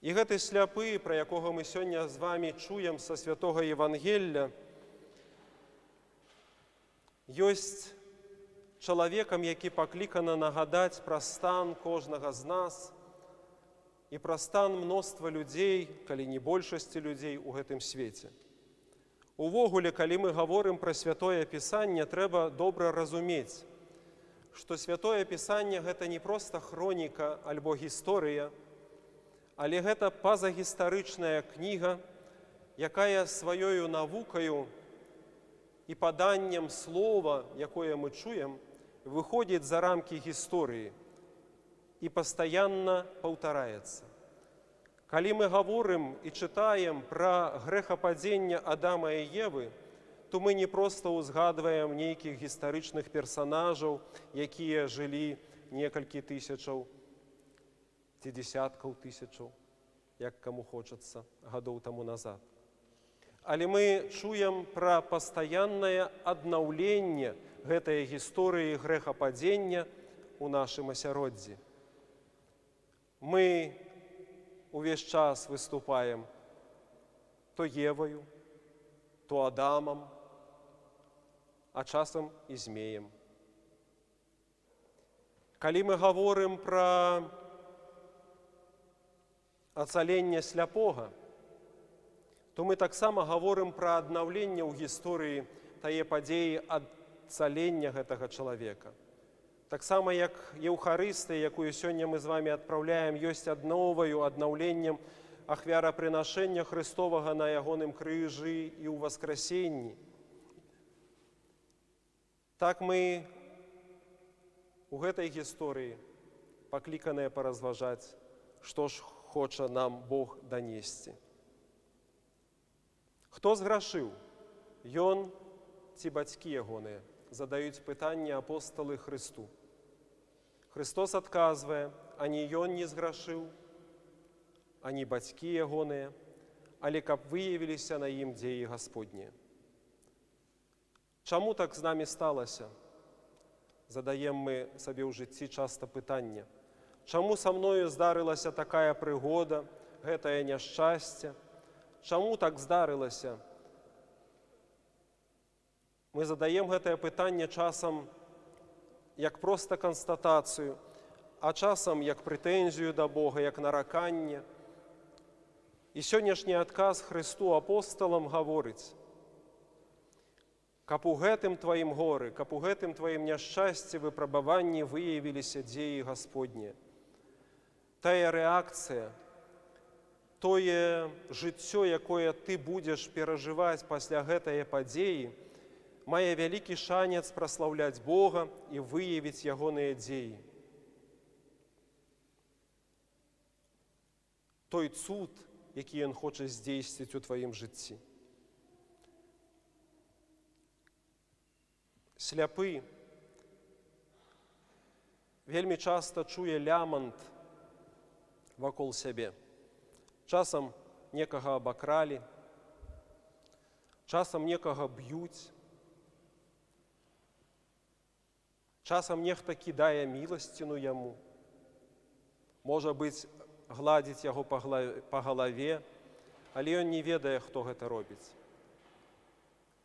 І гэты сляпы, пра якога мы сёння з вамі чуем са святога Евангелля, ёсць чалавекам, які паклікана нагадаць пра стан кожнага з нас і пра стан мноства людзей, калі не большасці людзей у гэтым свеце. Увогуле, калі мы гаворым пра святое Пісанне, трэба добра разумець, што святое Пісанне гэта не проста хроніка альбо гісторыя, але гэта пазагістарычная кніга, якая сваёю навукаю і паданнем слова, якое мы чуем, выходзіць за рамкі гісторыі і пастаянна паўтараецца. Калі мы гаворым і чытаем пра грэхападзенне Адама і Евы, то мы не проста ўзгадваем нейкіх гістарычных персанажаў, якія жылі некалькі тысячаў ці дзесяткаў тысячаў, як каму хочацца, гадоў таму назад. Але мы чуем пра пастаяннае аднаўленне гэтай гісторыі грэхападзення ў нашым асяроддзі. Мы увесь час выступаем то Еваю, то Адамам, а часам і змеем. Калі мы гаворым пра ацаленне сляпога, то мы таксама гаворым пра аднаўленне ў гісторыі тае падзеі ацалення гэтага чалавека. Таксама як Еўхарыстыя, якую сёння мы з вамі адпраўляем, ёсць адноваю, аднаўленнем ахвярапрынашэння Хрыстовага на ягоным крыжы і ў уваскрасенні. Так мы у гэтай гісторыі пакліканыя паразважаць, што ж хоча нам Бог данесці. Хто зграшыў? Ён ці бацькі ягоныя? Задаюць пытанне апосталы Хрысту. Хрыстос адказвае, ані ён не зграшыў, ані бацькі ягоныя, але каб выявіліся на ім дзеі Гасподнія. Чаму так з намі сталася? Задаем мы сабе ў жыцці часта пытанне. Чаму са мною здарылася такая прыгода, гэтае няшчасце? Чаму так здарылася? Мы задаем гэтае пытанне часам як проста канстатацыю, а часам як прэтэнзію да Бога, як нараканне. І сённяшні адказ Хрысту апосталам гаворыць: каб у гэтым тваім горы, каб у гэтым тваім няшчасці, выпрабаванні выявіліся дзеі Гасподнія. Тая рэакцыя, тое жыццё, якое ты будзеш перажываць пасля гэтае падзеі, мае вялікі шанец праслаўляць Бога і выявіць ягоныя дзеі. Той цуд, які ён хоча здзейсніць у тваім жыцці. Сляпы вельмі часта чуе лямант вакол сябе. Часам некага абакралі, часам некага б'юць, часам нехта кідае міласціну яму, можа быць, гладзіць яго па галаве, але ён не ведае, хто гэта робіць.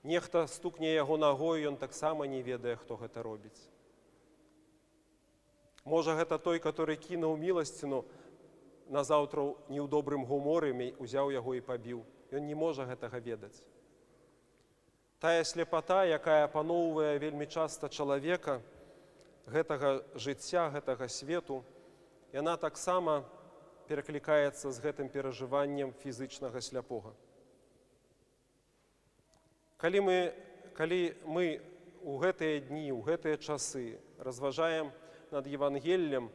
Нехта стукне яго нагою, ён таксама не ведае, хто гэта робіць. Можа, гэта той, который кінуў міласціну, назаўтра не ў добрым гуморы узяў яго і пабіў. Ён не можа гэтага ведаць. Тая слепата, якая апаноўвае вельмі часта чалавека, гэтага жыцця, гэтага свету, яна таксама пераклікаецца з гэтым перажываннем фізычнага сляпога. Калі мы у гэтыя дні, у гэтыя часы разважаем над Евангеллем,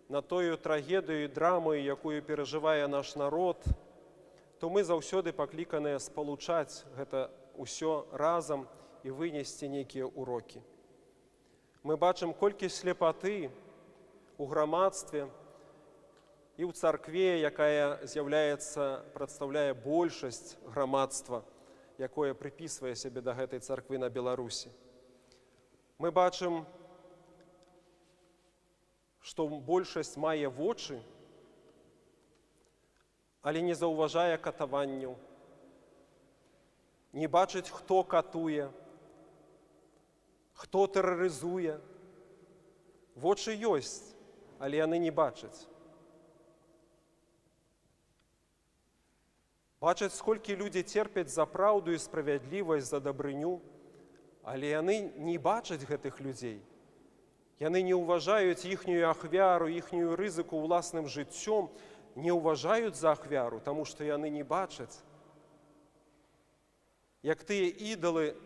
над тою трагедыяй, драмаю, якую перажывае наш народ, то мы заўсёды пакліканыя спалучаць гэта ўсё разам і вынесці нейкія урокі. Мы бачым, колькі слепаты у грамадстве і ў царкве, якая з'яўляецца, прадстаўляе большасць грамадства, якое прыпісвае сябе да гэтай царквы на Беларусі. Мы бачым, што большасць мае вочы, але не заўважае катаванняў, не бачыць, хто катуе, хто тэрарызуе. Вочы ёсць, але яны не бачаць. Бачаць, сколькі людзі церпяць за праўду і справядлівасць, за дабрыню, але яны не бачаць гэтых людзей. Яны не ўважаюць іхнюю ахвяру, іхнюю рызыку ўласным жыццём, не ўважаюць за ахвяру, таму што яны не бачаць. Як тыя ідалы,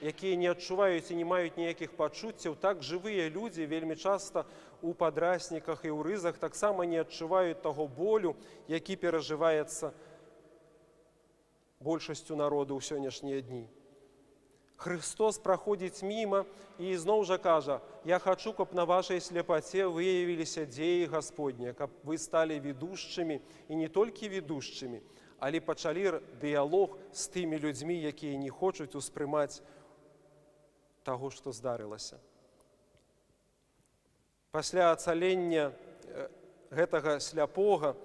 якія не адчуваюць і не маюць ніякіх пачуццяў, так жывыя людзі вельмі часта у падрасніках і ў рызах таксама не адчуваюць таго болю, які перажываецца большасцю народу ў сённяшнія дні. Хрыстос праходзіць міма і ізноў жа кажа: «Я хачу, каб на вашай слепаце выявіліся дзеі Гасподнія, каб вы сталі ведушчымі і не толькі ведушчымі, але пачалі дыялог з тымі людзьмі, якія не хочуць успрымаць таго, што здарылася». Пасля ацалення гэтага сляпога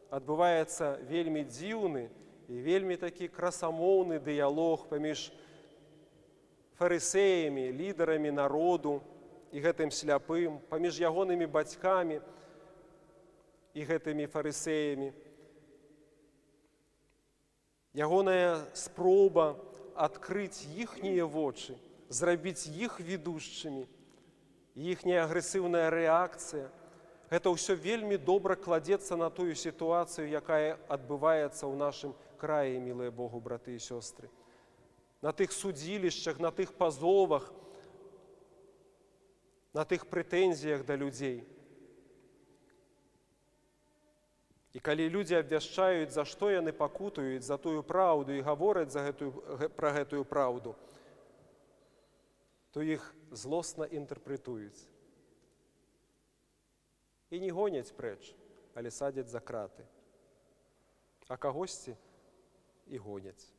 адбываецца вельмі дзіўны і вельмі такі красамоўны дыялог паміж фарысеямі, лідарамі народу і гэтым сляпым, паміж ягонымі бацькамі і гэтымі фарысеямі. Ягоная спроба адкрыць іхнія вочы, зрабіць іх ведушчымі, іхняя агрэсіўная рэакцыя. Гэта ўсё вельмі добра кладзецца на тую сітуацыю, якая адбываецца ў нашым краі, мілыя Богу браты і сёстры. На тых судзілішчах, на тых пазовах, на тых прэтэнзіях да людзей. І калі людзі абвяшчаюць, за што яны пакутаюць, за тую праўду і гавораць пра гэтую праўду, то іх злосна інтэрпрэтуюць. І не гоняць прэч, але садзяць за краты. А кагосьці і гоняць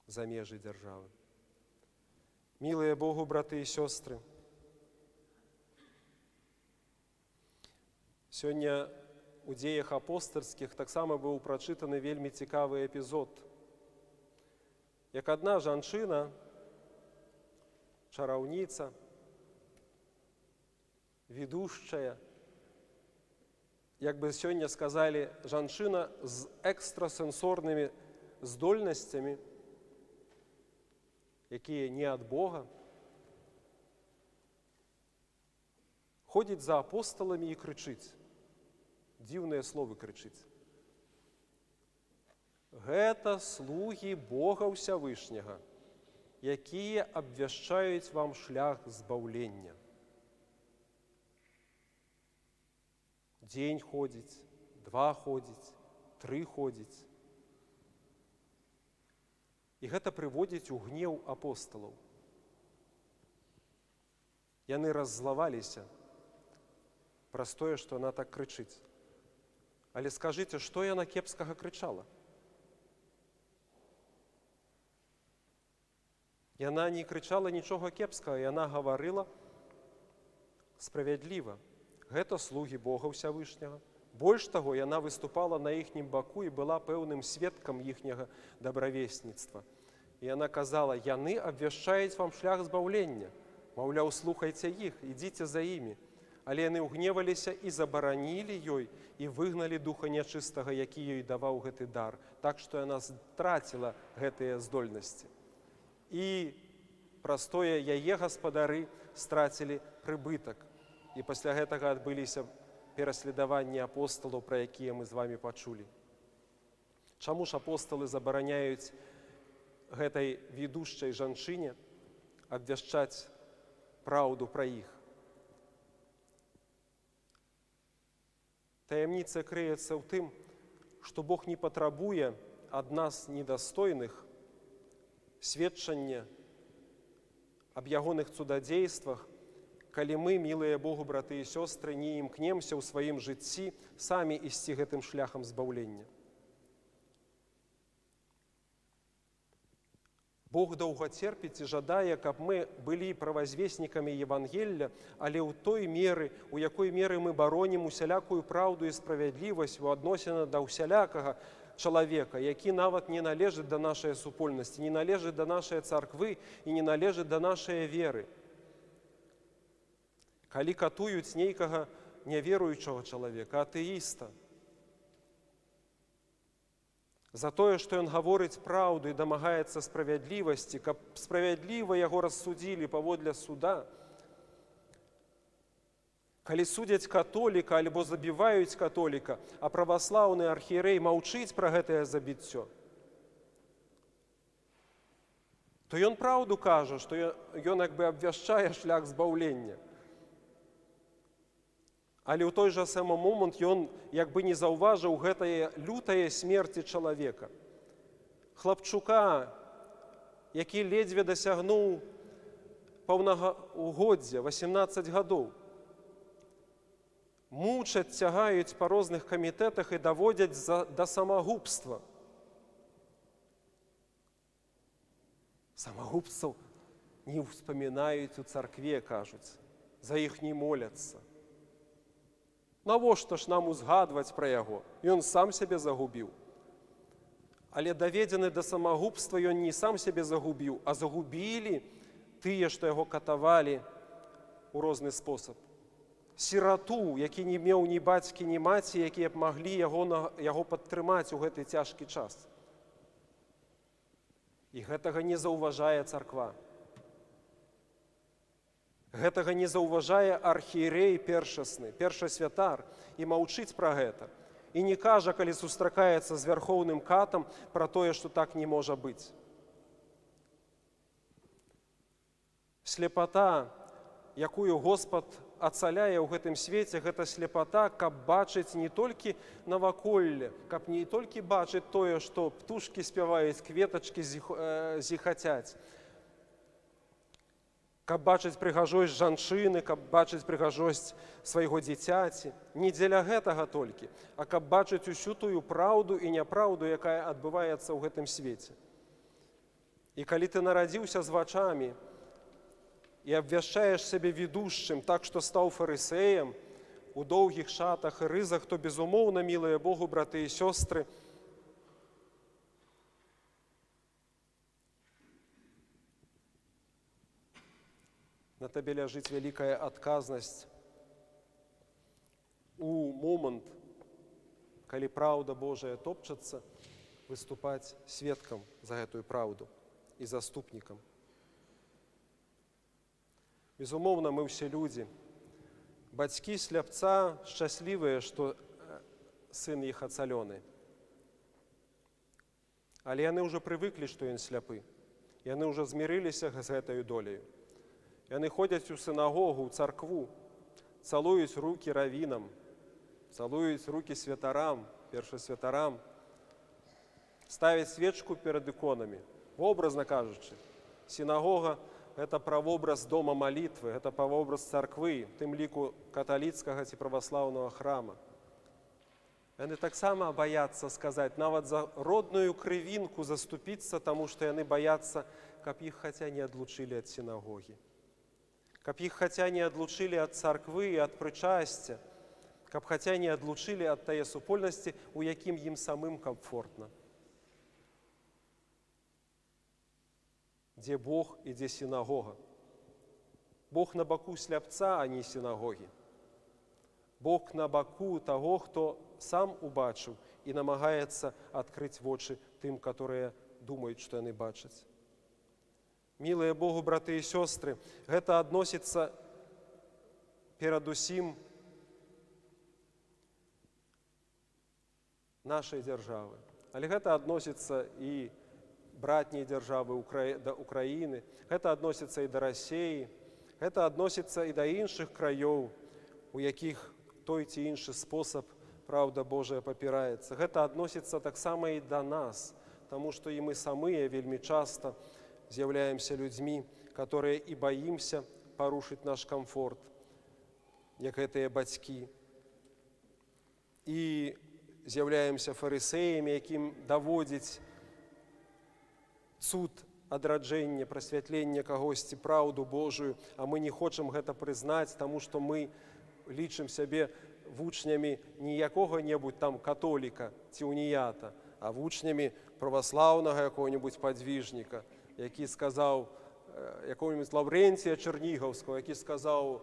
за межы дзяржавы. Мілыя Богу браты і сёстры, сёння у Дзеях апостальскіх таксама быў прачытаны вельмі цікавы эпізод. Як адна жанчына, чараўніца, ведушчая, як бы сёння сказалі, жанчына з экстрасэнсорнымі здольнасцямі, якія не ад Бога, ходзіць за апосталамі і крычыць. Дзіўныя словы крычыць. Гэта слугі Бога Усявышняга, якія абвяшчаюць вам шлях збаўлення. Дзень ходзіць, два ходзіць, тры ходзіць. І гэта прыводзіць у гнеў апосталаў. Яны раззлаваліся праз тое, што яна так крычыць. Але скажыце, што яна кепскага крычала? Яна не крычала нічога кепскага, яна гаварыла справядліва. Гэта слугі Бога Усявышняга. Больш таго, яна выступала на іхнім баку і была пэўным сведкам іхняга дабравесніцтва. І яна казала: яны абвяшчаюць вам шлях збаўлення. Маўляў, слухайце іх, ідзіце за імі. Але яны ўгневаліся і забаранілі ёй і выгналі духа нячыстага, які ёй даваў гэты дар, так што яна страціла гэтыя здольнасці. І праз тое яе гаспадары страцілі прыбытак. І пасля гэтага адбыліся пераследаванні апосталаў, пра якія мы з вами пачулі. Чаму ж апосталы забараняюць гэтай ведушчай жанчыне абвяшчаць праўду пра іх? Таямніца крыецца ў тым, што Бог не патрабуе ад нас недастойных сведчання аб ягоных цудадзействах, калі мы, мілыя Богу браты і сёстры, не імкнемся ў сваім жыцці самі ісці гэтым шляхам збаўлення. Бог доўга церпіць і жадае, каб мы былі правазвеснікамі Евангелля, але ў той меры, у якой меры мы баронім усялякую праўду і справядлівасць у адносінах да ўсялякага чалавека, які нават не належыць да нашай супольнасці, не належыць да нашай царквы і не належыць да нашай веры. Калі катуюць нейкага няверуючага чалавека, атэіста, за тое, што ён гаворыць праўду і дамагаецца справядлівасці, каб справядліва яго рассудзілі паводле суда. Калі судзяць католіка альбо забіваюць католіка, а праваслаўны архіерэй маўчыць пра гэтае забіццё, то ён праўду кажа, што ён як бы абвяшчае шлях збаўлення. Але ў той жа самы момант ён як бы не заўважыў гэтае лютае смерці чалавека. Хлапчука, які ледзьве дасягнуў паўнага угоддзя, 18 гадоў, мучаць, цягаюць па розных камітэтах і даводзяць да самагубства. Самагубцаў не ўспамінаюць у царкве, кажуць, за іх не моляцца. Навошта ж нам узгадваць пра яго? Ён сам сябе загубіў. Але даведзены да самагубства ён не сам сябе загубіў, а загубілі тыя, што яго катавалі ў розны спосаб. Сірату, які не меў ні бацькі, ні маці, якія б маглі яго падтрымаць у гэты цяжкі час. І гэтага не заўважае царква. Гэтага не заўважае архіерэй першасны, першасвятар, і маўчыць пра гэта. І не кажа, калі сустракаецца з вярхоўным катам, пра тое, што так не можа быць. Слепата, якую Господ ацаляе ў гэтым свеце, гэта слепата, каб бачыць не толькі наваколле, каб не толькі бачыць тое, што птушкі спяваюць, кветачкі зіхацяць, каб бачыць прыгажосць жанчыны, каб бачыць прыгажосць свайго дзіцяці. Не дзеля гэтага толькі, а каб бачыць усю тую праўду і няпраўду, якая адбываецца ў гэтым свеце. І калі ты нарадзіўся з вачамі і абвяшчаеш сябе ведушчым так, што стаў фарысеем у доўгіх шатах і рызах, то, безумоўна, мілыя Богу, браты і сёстры, на табе ляжыць вялікая адказнасць у момант, калі праўда Божая топчацца, выступаць сведкам за гэтую праўду і заступнікам. Безумоўна, мы ўсе людзі. Бацькі сляпца шчаслівыя, што сын іх ацалёны. Але яны ўжо прывыклі, што ён сляпы. Яны ўжо змірыліся з гэтаю доляю. Яны ходзяць у сінагогу, у царкву, цалуюць рукі равінам, цалуюць рукі святарам, першасвятарам, ставяць свечку перад іконамі. Вобразна кажучы, сінагога – гэта правобраз дома малітвы, гэта правобраз царквы, тым ліку каталіцкага ці праваслаўнага храма. Яны таксама баяцца сказаць, нават за родную крывінку заступіцца, таму што яны баяцца, каб іх хаця не адлучылі ад сінагогі, каб іх хаця не адлучылі ад царквы і ад прычасця, каб хаця не адлучылі ад тае супольнасці, у якім ім самым камфортна. Дзе Бог і дзе сінагога? Бог на баку сляпца, а не сінагогі. Бог на баку таго, хто сам убачыў і намагаецца адкрыць вочы тым, которые думаюць, што яны бачаць. Мілыя Богу, браты і сёстры, гэта адносіцца перадусім нашай дзяржавы. Але гэта адносіцца і братняй дзяржавы да Украіны, гэта адносіцца і да Расеі, гэта адносіцца і да іншых краёў, у якіх той ці іншы спосаб праўда Божая папіраецца. Гэта адносіцца таксама і да нас, таму што і мы самыя вельмі часта з'яўляемся людзьмі, которые і баімся парушыць наш камфорт, як гэтыя бацькі. І з'яўляемся фарысеямі, якім даводзіць цуд адраджэння, прасвятлення кагосьці, праўду Божую, а мы не хочам гэта прызнаць, таму што мы лічым сябе вучнямі не якога-небудзь там католіка ці уніята, а вучнямі праваслаўнага якога-небудзь падвіжніка, які сказаў, якога-небудзь Лаўрэнція Чэрнігаўскага, які сказаў: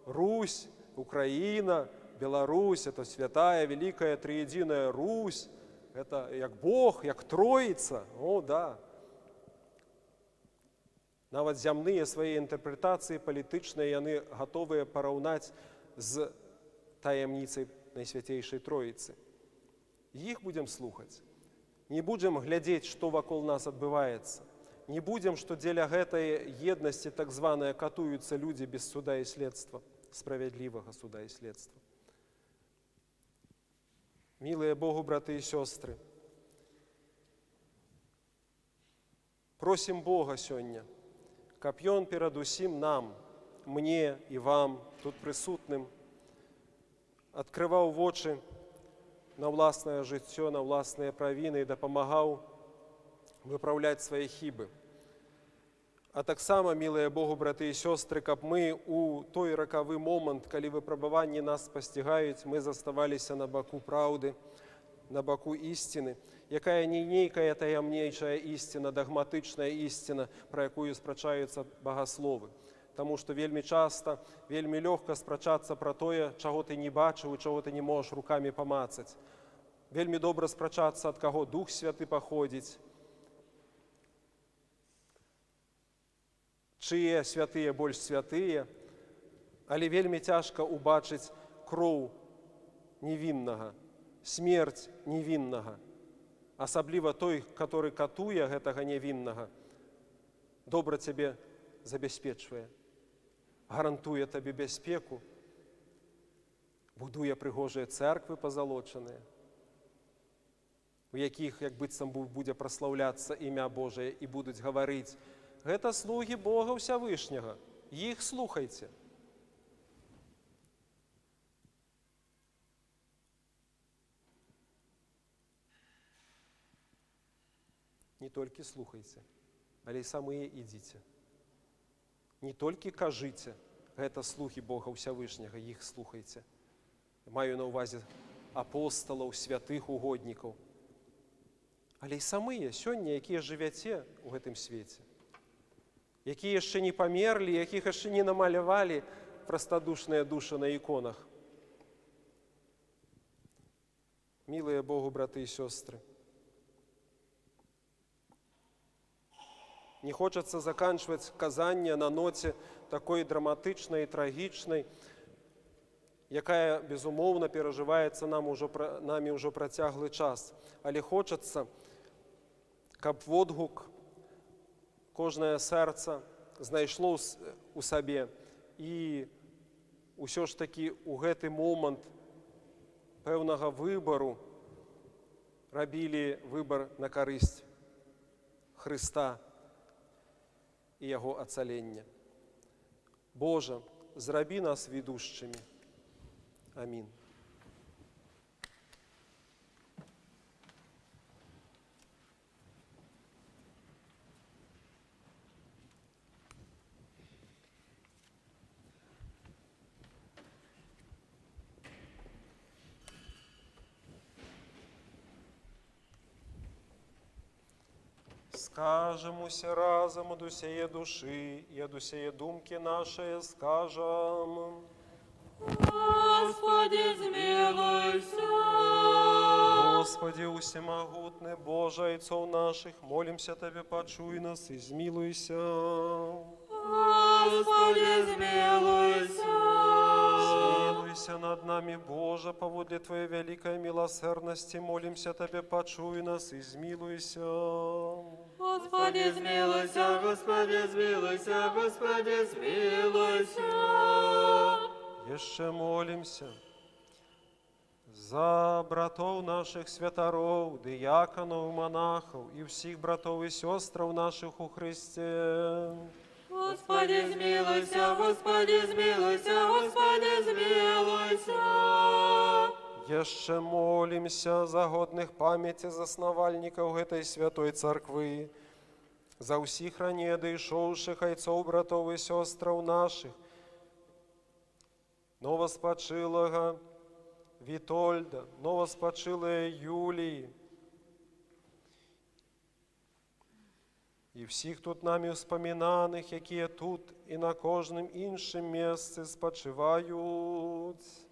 Русь, Украіна, Беларусь — это святая, великая, триединая Русь, это як Бог, як Троица. О, да. Нават зямныя свае інтэрпрэтацыі палітычныя яны гатовыя параўнаць з таямніцай Найсвяцейшай Троіцы. Іх будзем слухаць. Не будзем глядзець, што вакол нас адбываецца. Не будзем, што дзеля гэтай еднасці так званыя катуюцца людзі без суда і следства, справядлівага суда і следства. Мілыя Богу, браты і сёстры, просім Бога сёння, каб Ён перадусім нам, мне і вам, тут прысутным, адкрываў вочы на ўласнае жыццё, на ўласныя правіны і дапамагаў выпраўляць свае хібы. А таксама, мілыя Богу, браты і сёстры, каб мы ў той ракавы момант, калі выпрабаванні нас спасцігаюць, мы заставаліся на баку праўды, на баку ісціны, якая не нейкая таямнейшая ісціна, дагматычная ісціна, пра якую спрачаюцца багасловы. Таму што вельмі часта, вельмі лёгка спрачацца пра тое, чаго ты не бачыў і чаго ты не можаш рукамі памацаць. Вельмі добра спрачацца, ад каго Дух Святы паходзіць, чые святыя больш святыя, але вельмі цяжка ўбачыць кроў невіннага, смерць невіннага, асабліва той, который катуе гэтага невіннага, добра цябе забяспечвае, гарантуе табе бяспеку, будуе прыгожыя цэрквы пазалочаныя, у якіх, як быццам будзе праслаўляцца імя Божае і будуць гаварыць: гэта слугі Бога Усявышняга, іх слухайце. Не толькі слухайце, але і самыя ідзіце. Не толькі кажыце, гэта слугі Бога Усявышняга, іх слухайце. Маю на ўвазе апосталаў, святых угоднікаў. Але і самыя сёння, якія жывяце ў гэтым свеце, якія яшчэ не памерлі, якіх яшчэ не намалявалі прастадушныя душы на іконах. Мілыя Богу, браты і сёстры, не хочацца заканчваць казанне на ноце такой драматычнай і трагічнай, якая, безумоўна, перажываецца намі ўжо працяглы час. Але хочацца, каб водгук кожнае сэрца знайшло ў сабе і ўсё ж такі ў гэты момант пэўнага выбару рабілі выбар на карысць Хрыста і яго ацалення. Божа, зрабі нас ведушчымі. Амін. Скажем усе разам ад усяе душы і ад усяе думкі нашае скажам.
Госпадзе, змілуйся.
Госпадзе ўсемагутны, Божа айцоў нашых, молімся Табе, пачуй нас і змілуйся.
Госпадзе, змілуйся.
Змілуйся над намі, Божа, паводле Тваёй вялікай міласэрнасці, молімся Табе, пачуй нас і змілуйся.
Госпадзе, змілуйся, Госпадзе, змілуйся, Госпадзе, змілуйся.
Яшчэ молімся за братоў нашых святароў, дыяканаў, манахаў і ўсіх братоў і сёстраў нашых у Хрысце.
Госпадзе, змілуйся, Госпадзе, змілуйся, Госпадзе, змілуйся.
Яшчэ молімся за годных памяці заснавальнікаў гэтай святой царквы, за ўсіх раней адышоўшых айцоў, братоў і сёстраў нашых, новаспачылага Вітольда, новаспачылая Юліі і ўсіх тут намі ўспамінаных, якія тут і на кожным іншым месцы спачываюць.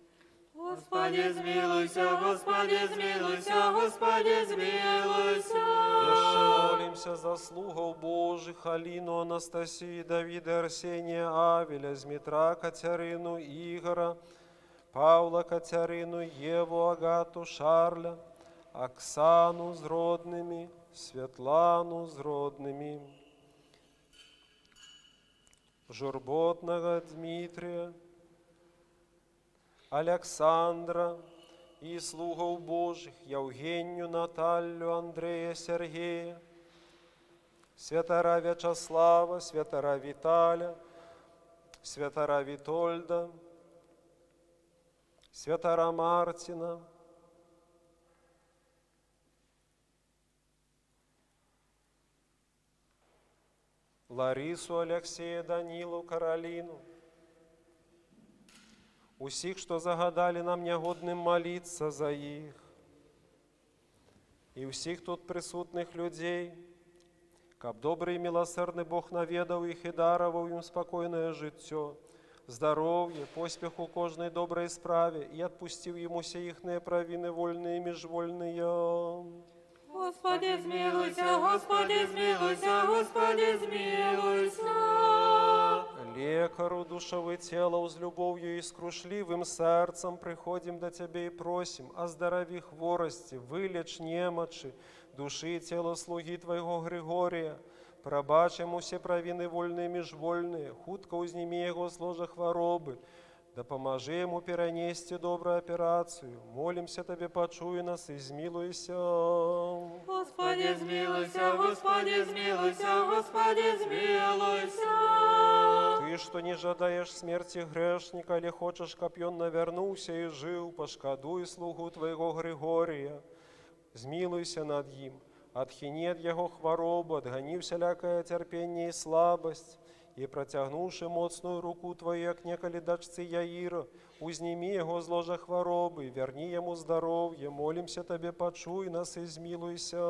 Госпадзе, змілуйся, Госпадзе, змілуйся, Госпадзе, змілуйся.
Яшчэ молімся за слугаў Божых Аліну, Анастасію, Давіда, Арсенія, Авеля, Змітра, Кацярыну, Ігара, Паўла, Кацярыну, Еву, Агату, Шарля, Аксану з роднымі, Святлану з роднымі, Журботнага Дмітрыя, Аляксандра і слугаў Божых, Яўгенію, Наталлю, Андрэя, Сяргея, святара Вячаслава, святара Віталя, святара Вітольда, святара Марціна, Ларысу, Аляксея, Данілу, Караліну, усіх, што загадалі нам нягодным маліцца за іх, і ўсіх тут прысутных людзей, каб добры і міласэрны Бог наведаў іх і дараваў ім спакойнае жыццё, здароўе, поспех у кожнай добрай справе і адпусціў ім усе іхныя правіны вольныя і міжвольныя.
Госпадзе, змілуйся, Госпадзе, змілуйся, Госпадзе, змілуйся.
Лекару душаў і целаў, з любоўю і скрушлівым сэрцам прыходзім да Цябе і просім, аздараві хворасці, вылеч немачы душы і цела слугі Твайго Грыгорыя, прабач яму ўсе правіны вольныя і міжвольныя, хутка ўзнімі яго з ложа хваробы, дапамажы яму перанесці добрую аперацыю. Молімся Табе, пачуй нас і змілуйся.
Госпадзе, змілуйся, Госпадзе, змілуйся, Госпадзе, змілуйся.
Ты, што не жадаеш смерці грэшніка, але хочаш, каб ён навярнуўся і жыў, пашкадуй слугу Твайго Грыгорыя, змілуйся над ім, адхіні ад яго хваробу, адгані ўсялякае цярпенне і слабасць, і, працягнуўшы моцную руку Тваю, як некалі дачцы Яіра, узнімі яго з ложа хваробы, вярні яму здароўе. Молімся Табе, пачуй нас і змілуйся.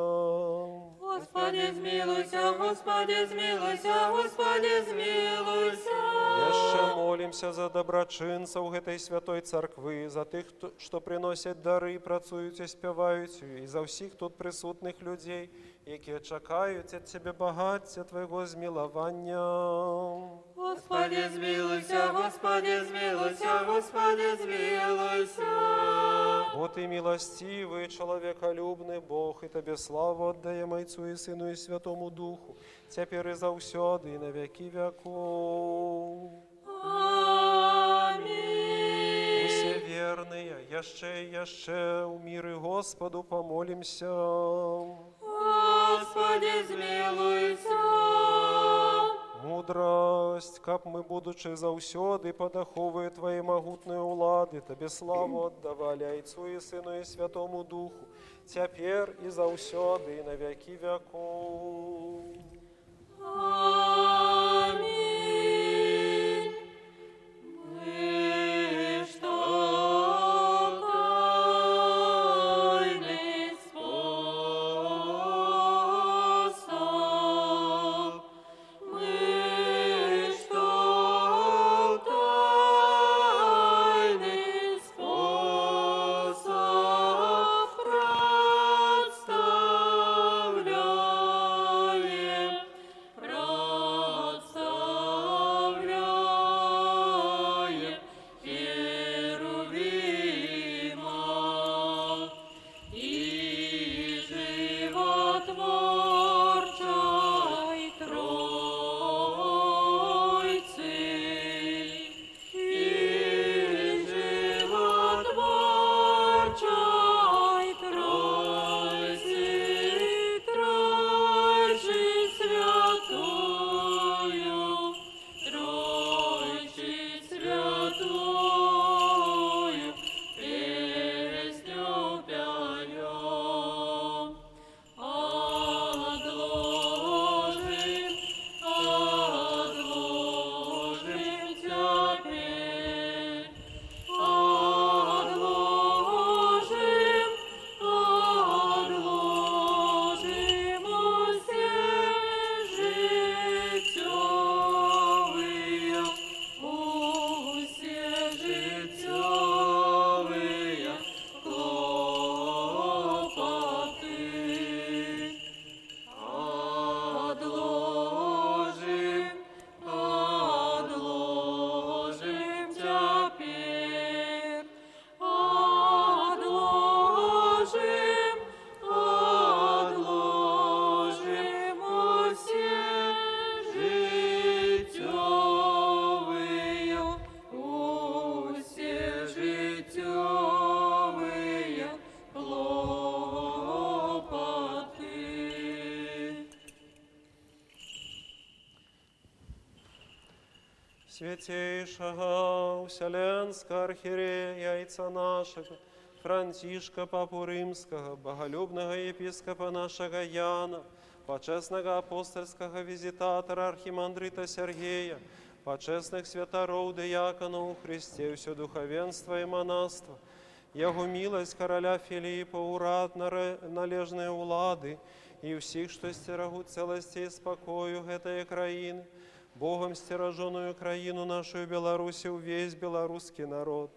Госпадзе, змілуйся, Госпадзе, змілуйся, Госпадзе, змілуйся.
Яшчэ молімся за дабрачынцаў гэтай святой царквы, за тых, што прыносяць дары, працуюць і спяваюць, і за ўсіх тут прысутных людзей, якія чакаюць ад Цябе багацця Твайго змілавання.
Госпадзе, змілуйся, Госпадзе, змілуйся, Госпадзе, змілуйся.
Бо Ты міласцівы, чалавекалюбны Бог, і Табе славу аддаем, Айцу і Сыну і Святому Духу, цяпер і заўсёды, і на вякі вякоў.
Амінь.
Усе верныя, яшчэ і яшчэ ў міры Госпаду памолімся.
Госпадзе, змілуйся.
Мудрасць, каб мы, будучы заўсёды пад аховай Тваёй магутнай улады, Табе славу аддавалі, Айцу і Сыну і Святому Духу, цяпер і заўсёды, і на вякі вякоў.
Амінь. Мы што тайны спосаб, мы што тайны Животворчай Тройцы, і Животворчай Тройцы, Тройчы святую, Тройчы святую, песню пяём. Адложым, адложым цяпер, адложым, адложым усе жыццёвыя, усе жыццёвыя клопаты. Адложым, адложым цяпер, адложым, адложым усе жыццёвыя, усе жыццёвыя клопаты.
Святейшего Вселенского архиерея Айца нашего, Франтишка Папу Римского, боголюбного епископа нашего Яна, почестного апостольского визитатора архимандрита Сергея, почестных святароў диаконов у Христе, все духовенство и монаство, Яго милость короля Филиппа, урад належныя улады и всех, что стерегут целости и спокою этой краины, Богом стеражоную краину нашу Беларусь, увесь белорусский народ,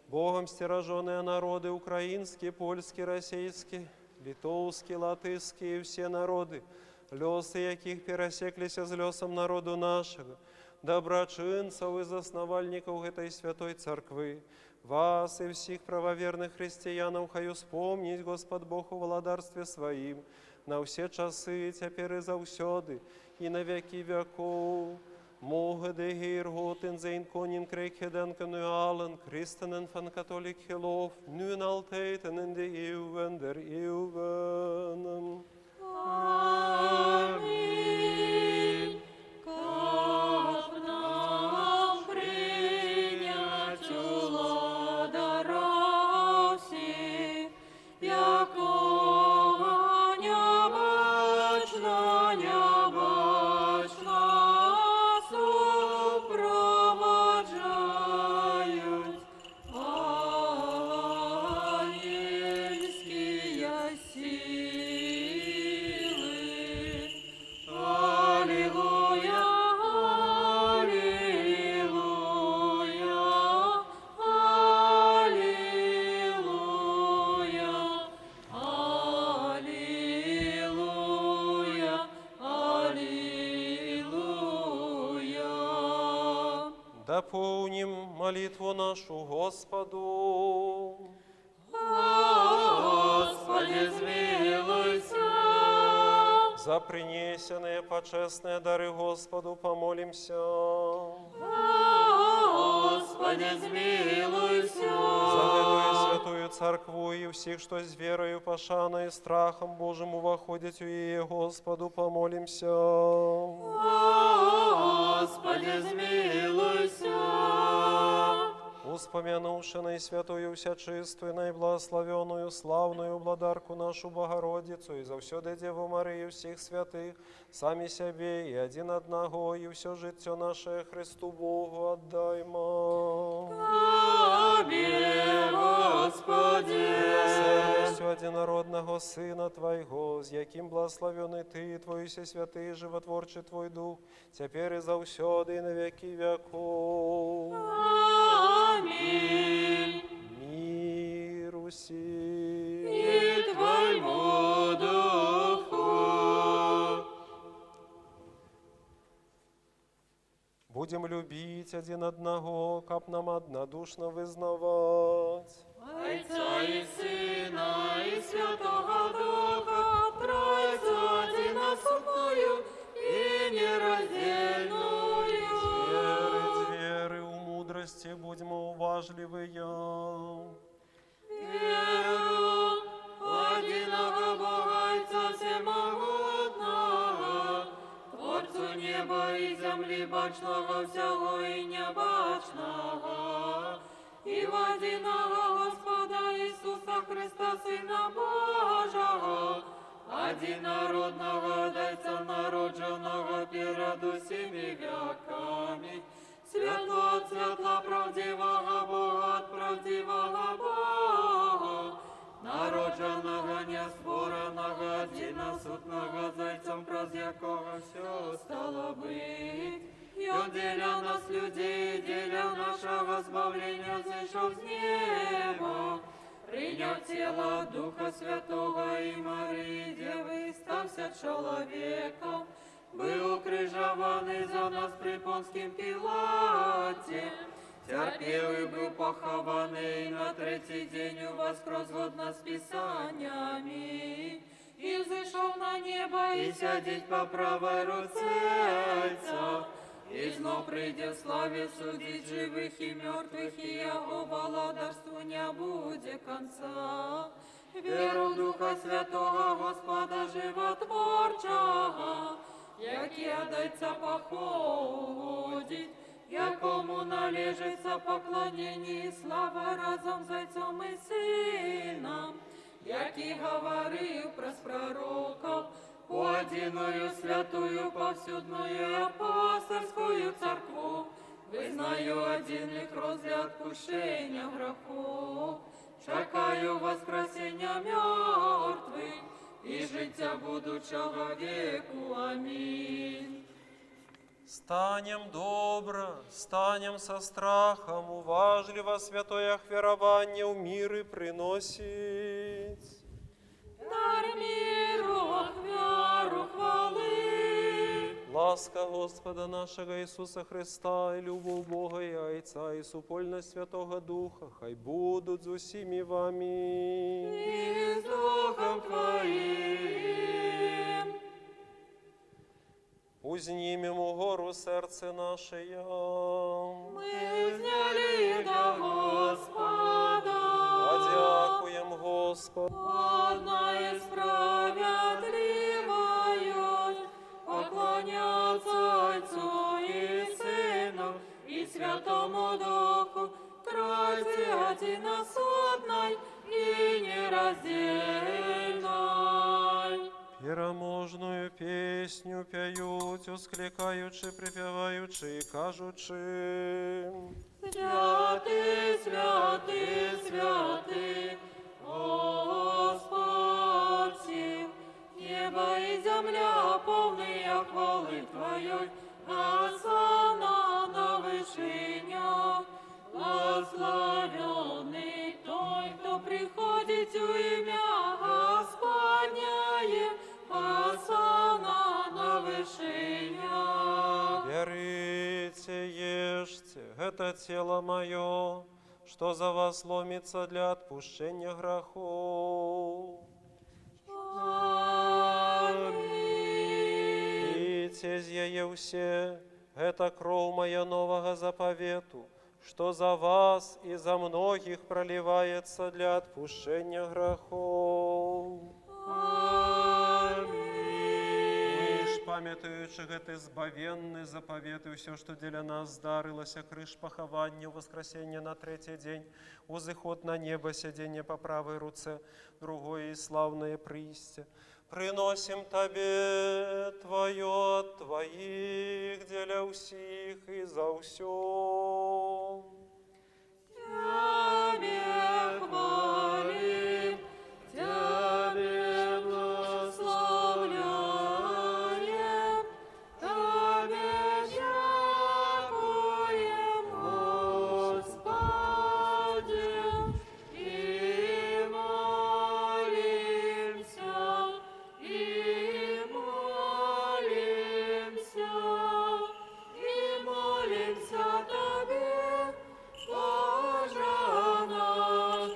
Богом стераженные народы украинские, польские, российские, литовские, латышские и все народы, лёсы яких пересеклися с лёсом народу нашего, доброчинцев и засновальников этой святой церквы, вас и всех правоверных христианов хаю вспомнить Господ Бог у владарстве своим, на все часы, теперь и завсёды, и на веки веков. Moge de Heer God in zijn koninkrijk gedenken u allen, christenen van katholiek geloof, nu en altijd en in de eeuwen der eeuwen.
Амінь. Каб нам прыняць уладара ўсіх, якога не бачна, не бачна, суправаджаюць ангельскія сілы. Алілуя, алілуя, алілуя, алілуя, алілуя.
Дополним молитву нашу Господу.
Госпадзе, змілуйся.
За принесенные почестные дары Господу помолимся.
Госпадзе, змілуйся.
За гэтую святую царкву и всех, что с верою, пошаной и страхом Божьим увоходят у ее Господу, помолимся.
Госпадзе, змілуйся.
Успомянувши найсвятую, всячистую, найблагословенную, славную владарку нашу Богородицу и завсёды Деву Марию всех святых, сами себе и один одного, и все життя наше Христу Богу отдаймо.
Табе, Госпадзе.
Милосердностью одинородного Сына Твоего, з яким благословенный Ты, Твой все святый, животворчий Твой Дух, теперь и завсёды, и на веки веков.
Амінь.
Мир усім.
І Твайму духу.
Будем любить один одного, каб нам однодушно вызнавать.
Айца і Сына, і Святога Духа, Тройцу
уважлівыя.
Веру ў адзінага Бога Айца Усемагутнага, Творцу неба і зямлі, бачнага ўсяго і нябачнага, і ў адзінага Госпада Ісуса Хрыста, Сына Божага, адзінароднага ад Айца, народжанага перад усімі вякамі, святло ад святла, праўдзівага Бога ад праўдзівага Бога, народжанага, не створанага, адзінасутнага з Айцом, праз якога ўсё стала быць. І Ён дзеля нас, людзей, дзеля нашага збаўлення зышоў з неба, прыняў цела ад Духа Святога і Марыі Дзевы, стаўся чалавекам, быў укрыжаваны за нас пры Понцкім Пілаце, цярпеў і быў пахаваны, і на трэці дзень уваскрос згодна з Пісаннямі, і ўзышоў на неба, і сядзіць па правай руцэ Айца, і зноў прыйдзе ў славе судзіць жывых і мёртвых, і яго валадарству не будзе канца. Веру ў Духа Святога, Госпада Жыватворчага, які ад Айца паходзіць, якому належыцца пакланенне і слава разам з Айцом і Сынам, які гаварыў праз прарокаў, у адзіную святую паўсюдную апостальскую царкву, вызнаю адзін хрост для адпушчэння грахоў, чакаю ўваскрасення мёртвых і жыцця будучага веку. Амін.
Станем добра, станем са страхам, уважліва святое ахвяраванне ў міры прыносіць.
Дар міру, ахвяру хвалы.
Ласка Госпада нашага Ісуса Хрыста, і любоў Бога і Айца, і супольнасць Святога Духа, хай будуць з усімі вамі.
І з духам Тваім.
Узнімем угору сэрцы нашы.
Мы ўзнялі да Госпада.
Падзякуем Госпаду.
Годна і справядліва ёсць пакланяцца Айцу і Сыну і Святому Духу, Тройцы адзінасутнай і нераздзельнай.
Пераможную песню пяюць, усклікаючы, прыпяваючы і кажучы.
Святы, святы, святы, Господ сіл, неба і зямля поўныя хвалы Тваёй, Асанна на вышынях. Благаслаўлёны той, хто прыходзіць у імя Гасподняе, Асанна на вышынях.
Бярыце, ешце, гэта Цела Маё, што за вас ломіцца для адпушчэння грахоў.
Амін.
Піце з яе ўсе, гэта Кроў Мая новага запавету, што за вас і за многіх праліваецца для адпушчэння грахоў.
Амін.
Мы ж, памятаючы гэты збавенны запавет і ўсё, што дзеля нас здарылася, крыж, пахаванне, уваскрасенне на трэці дзень, узыход на неба, сядзенне па правай руцэ, другое і слаўнае прыйсце, прыносім Табе Тваё ад Тваіх дзеля ўсіх і за ўсё.
Цябе хвалім, Цябе благаслаўляем, Табе дзякуем, Госпадзе, і молімся, і молімся, і молімся Табе, Божа наш,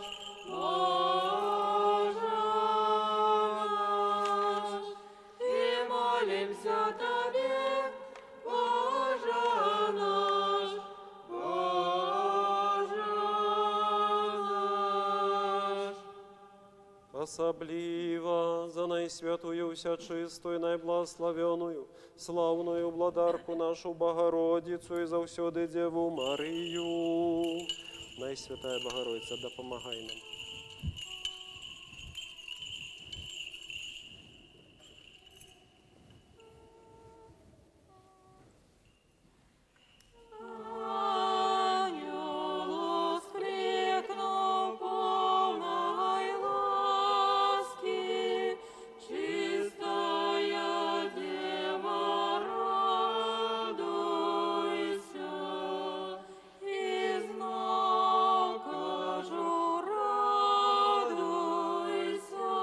Божа наш, і молімся Табе, Божа наш, Божа
Асабліва за найсвятую, усячыстую, найблагаславёную, слаўную Уладарку нашу Багародзіцу і заўсёды Дзеву Марыю. Найсвятая Багародзіца, дапамагай нам.
Анёл усклікнуў: «Поўная ласкі, чыстая Дзева, радуйся». І зноў кажу: радуйся,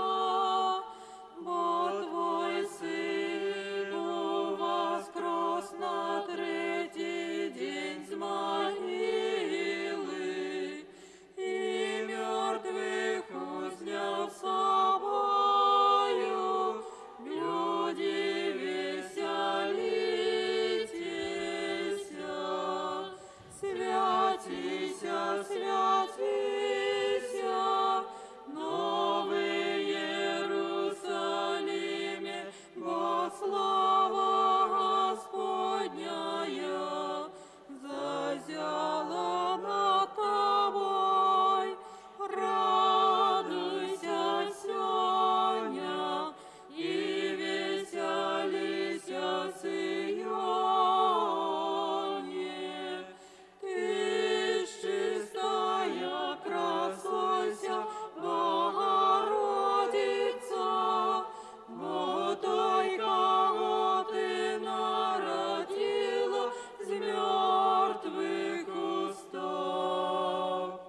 бо твой Сын уваскрос на трэці дзень з магілы, і мёртвых узняў з сабою. Людзі, весяліцеся, свяціся, свяціся, новы Ерусаліме, бо слава Гасподняя зазяла над табой. Радуйся сёння і весяліся, Сыёне. Ты ж, чыстая, красуйся, Багародзіца, бо той, каго ты нарадзіла, з мёртвых устаў.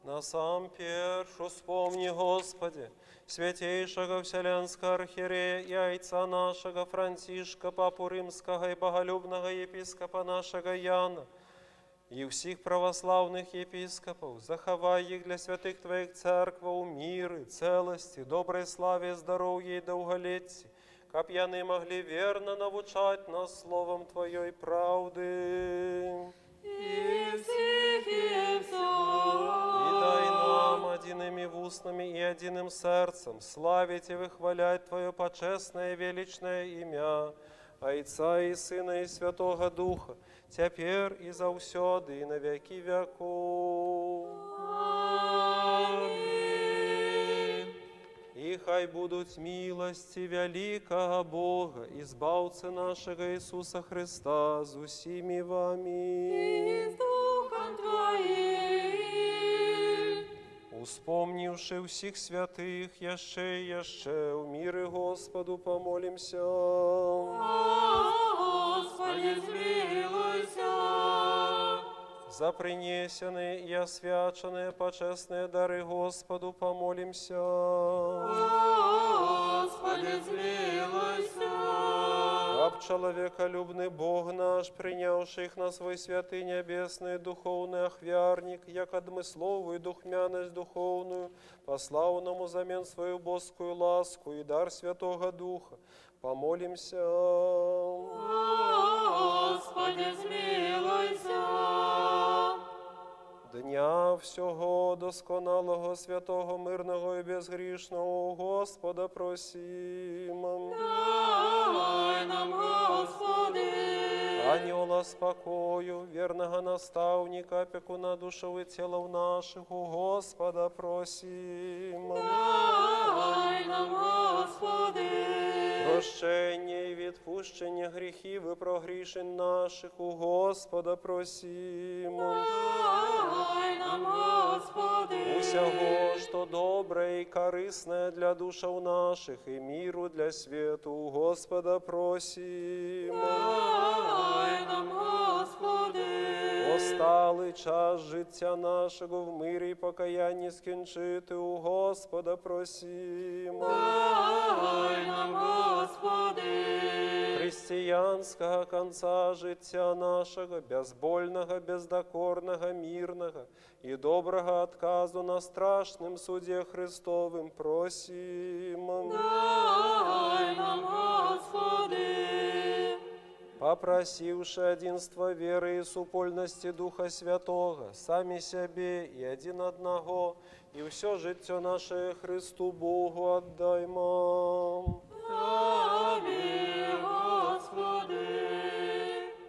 Насамперш успомні, Госпадзе, свяцейшага Усялянскага Архірэя і айца нашага Францішка, Папу Рымскага і богалюбнага епіскапа нашага Яна, і ўсіх праваслаўных епіскапаў, захавай іх для святых Тваіх цэркваў у міры, цэласці, добрай славе, здароўі і даўгалецці, каб яны маглі верна навучаць нас словам Тваёй праўды.
І ўсіх, і ўсё.
І дай нам адзінымі вуснамі і адзіным сэрцам славіць і выхваляць Тваё пачэснае велічнае імя, Айца і Сына і Святога Духа, цяпер і заўсёды і на векі вякоў.
Амін.
І хай будуць міласці вялікага Бога і Збаўцы нашага Ісуса Хрыста з усімі вамі.
І з духам Тваім.
Успомніўшы ўсіх святых, яшчэ і яшчэ ў міры Госпаду памолімся.
Госпадзе, змілуйся.
За прынесеныя і асвячаныя пачэсныя дары Госпаду памолімся.
Госпадзе, змілуйся.
Каб чалавекалюбны Бог наш, прыняўшы іх на свой святы нябесны духоўны ахвярнік, як адмысловую духмянасць духоўную, паслаў нам узамен сваю боскую ласку і дар Святога Духа. Памолімся.
Госпадзе, змілуйся.
Дня всього досконалого, святого, мирного і безгрішного у Господа просім.
Дай нам, Госпадзе.
Анёла спакою, вернага настаўніка, апекуна душаў і целаў нашых, у Госпада просім.
Дай нам, Госпадзе.
Прашчэння і адпушчэння грахоў і праграшэнь нашых у Госпада просім.
Дай нам, Госпадзе.
Усяго, што добрае і карыснае для душаў нашых і міру для свету, у Госпада просім.
Дай нам, Госпадзе.
Осталый час жыцця нашага ў міры і пакаянні скончыць, у Госпада просім.
Дай нам, Госпадзе.
Хрысціянскага канца жыцця нашага, бязбольнага, бездакорнага, мірнага і добрага адказу на страшным судзе Хрыстовым просім.
Дай нам, Госпадзе.
Папрасіўшы адзінства веры і супольнасці Духа Святога, самі сябе і адзін аднаго, і ўсё жыццё наша Хрысту Богу аддаймо.
Табе, Госпадзе.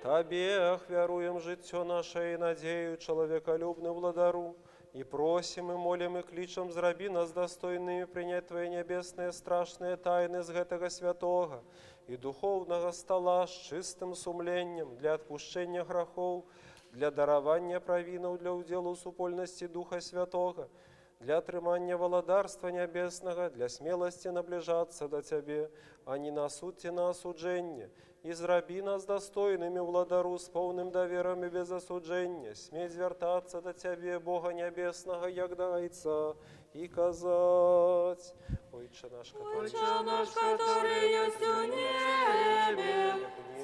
Табе ахвяруем жыццё наша і надзею, чалавекалюбны Уладару, і просім, і молім, і клічам, зрабі нас дастойнымі прыняць Твае нябесныя страшныя тайны з гэтага святога і духоўнага стала з чыстым сумленнем для адпушчэння грахоў, для даравання правінаў, для ўдзелу ў супольнасці Духа Святога, для атрымання валадарства нябеснага, для смеласці набліжацца да Цябе, а не на суд ці на асуджэнне. І зрабі нас дастойнымі, Уладару, з поўным даверам і без асуджэння, смець звяртацца да Цябе, Бога Нябеснага, як да Айца, і казаць: Ойча наш, каторы
Ойча наш, каторы ёсць у небе,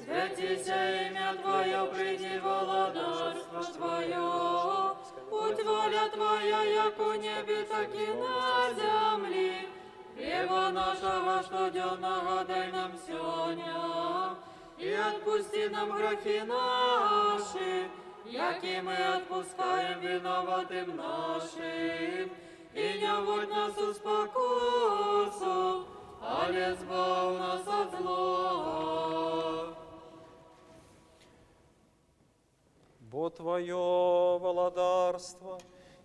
свяціся імя Тваё, прыйдзі валадарства Тваё, будзь воля Твая, як у небе, так і на зямлі. Хлеба нашага штодзённага дай нам сёння, і адпусці нам грахі нашы, як і мы адпускаем вінаватым нашым. І не ўводзь нас у спакусу, але збаў нас ад злога.
Бо Тваё валадарства,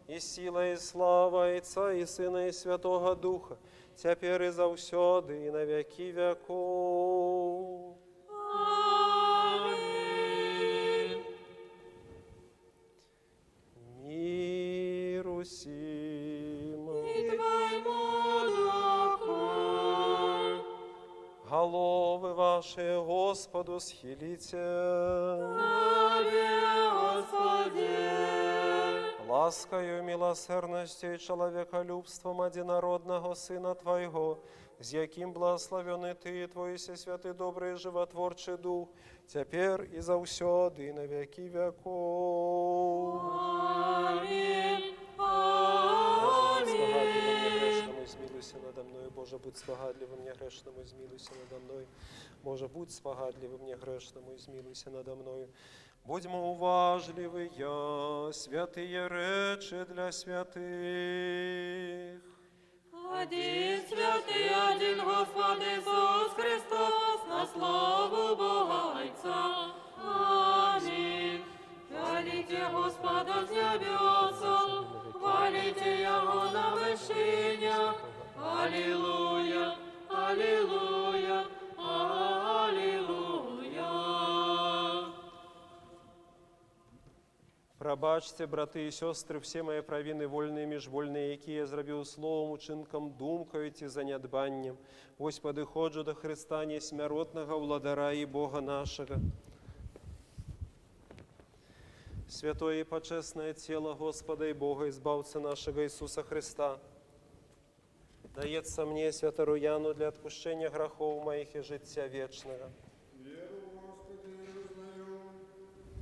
і сіла, і слава Айца, і Сына, і Святога Духа, цяпер і заўсёды, і на вякі вякоў.
Амін.
Мір усім.
І Твайму духу.
Галовы вашы Госпаду схіліце.
Табе, Госпадзе.
Ласкаю, міласэрнасцю і чалавекалюбствам адзінароднага Сына Твайго, з якім благаслаўлёны Ты, і Твой усесвяты добры і жыватворчы Дух, цяпер і заўсёды, і на вякі вякоў.
Амін.
Божа, будзь спагадлівым мне
Амін.
грэшнаму, і змілуйся нада мною. Божа, будзь спагадлівым мне грэшнаму, і змілуйся нада мною. Божа, будзь спагадлівым мне грэшнаму, і змілуйся нада мною. Будзьма ўважлівыя, святыя рэчы для святых.
Адзін святы, адзін Гасподзь Ісус Хрыстос, на славу Бога Айца. Амін. Хваліце Госпада з нябёсаў, хваліце Яго на вышынях. Алілуя, алілуя, алілуя.
Прабачце, браты і сёстры, усе мае правіны, вольныя і міжвольныя, якія я зрабіў словам, учынкам, думкаю ці занядбаннем. Вось падыходжу да Хрыста, несмяротнага Уладара і Бога нашага. Святое і пачэснае цела Госпада і Бога, Ізбаўцы нашага Ісуса Хрыста, даецца мне, святару Яну, для адпушчэння грахоў маіх і жыцця вечнага.
Веру, Госпадзе, і вызнаю,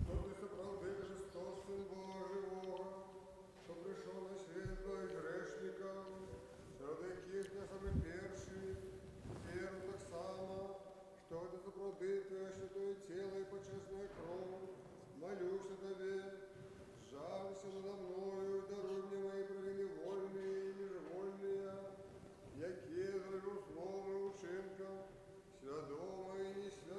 што Ты сапраўды Хрыстос, Сын Бога жывога, што прыйшоў на свет збавіць грэшнікаў, сярод якіх я самы першы. Веру таксама, што гэта сапраўды Тваё святое цела і пачэсная кроў. Малюся Табе, зжалься нада мною і даруй мне мае правіны вольныя і міжвольныя, якія зрабіў словам і ўчынкам, свядома і несвядома.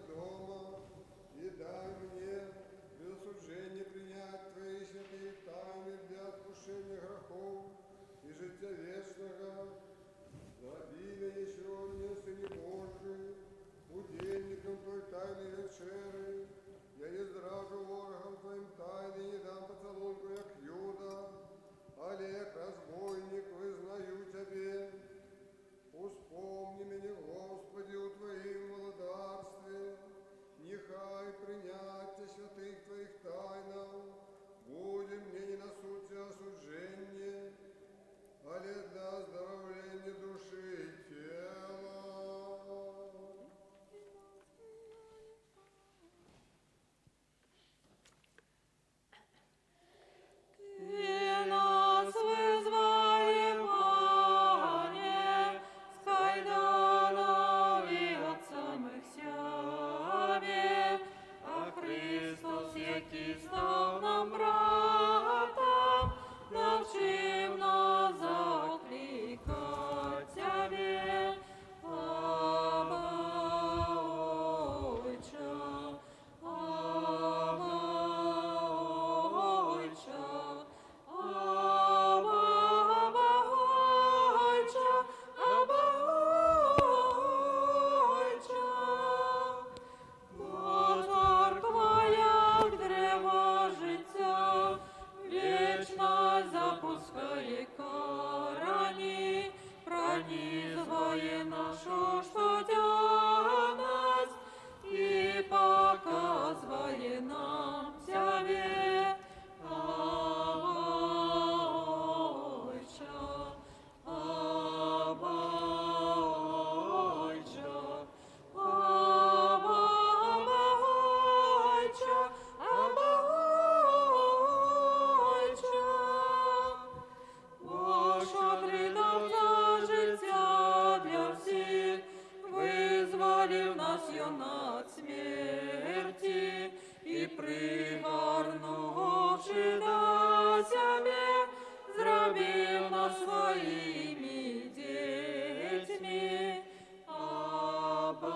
Вызваліў нас Ён ад смерці і, прыгарнуўшы да сябе, зрабіў нас сваімі дзецьмі. Аба,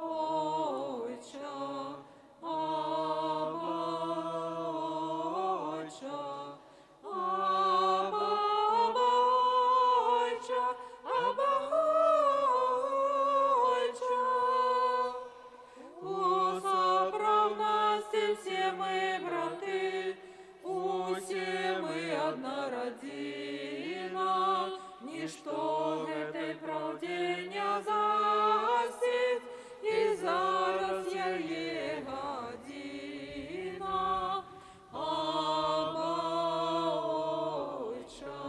Ойча, Аба, Ойча, Аба, Аба, Ойча, Аба, Ойча. У сапраўднасці ўсе мы браты, усе мы адна радзіна, нішто гэтай праўдзе не засціць, і зараз яе гадзіна. Аба, Ойча,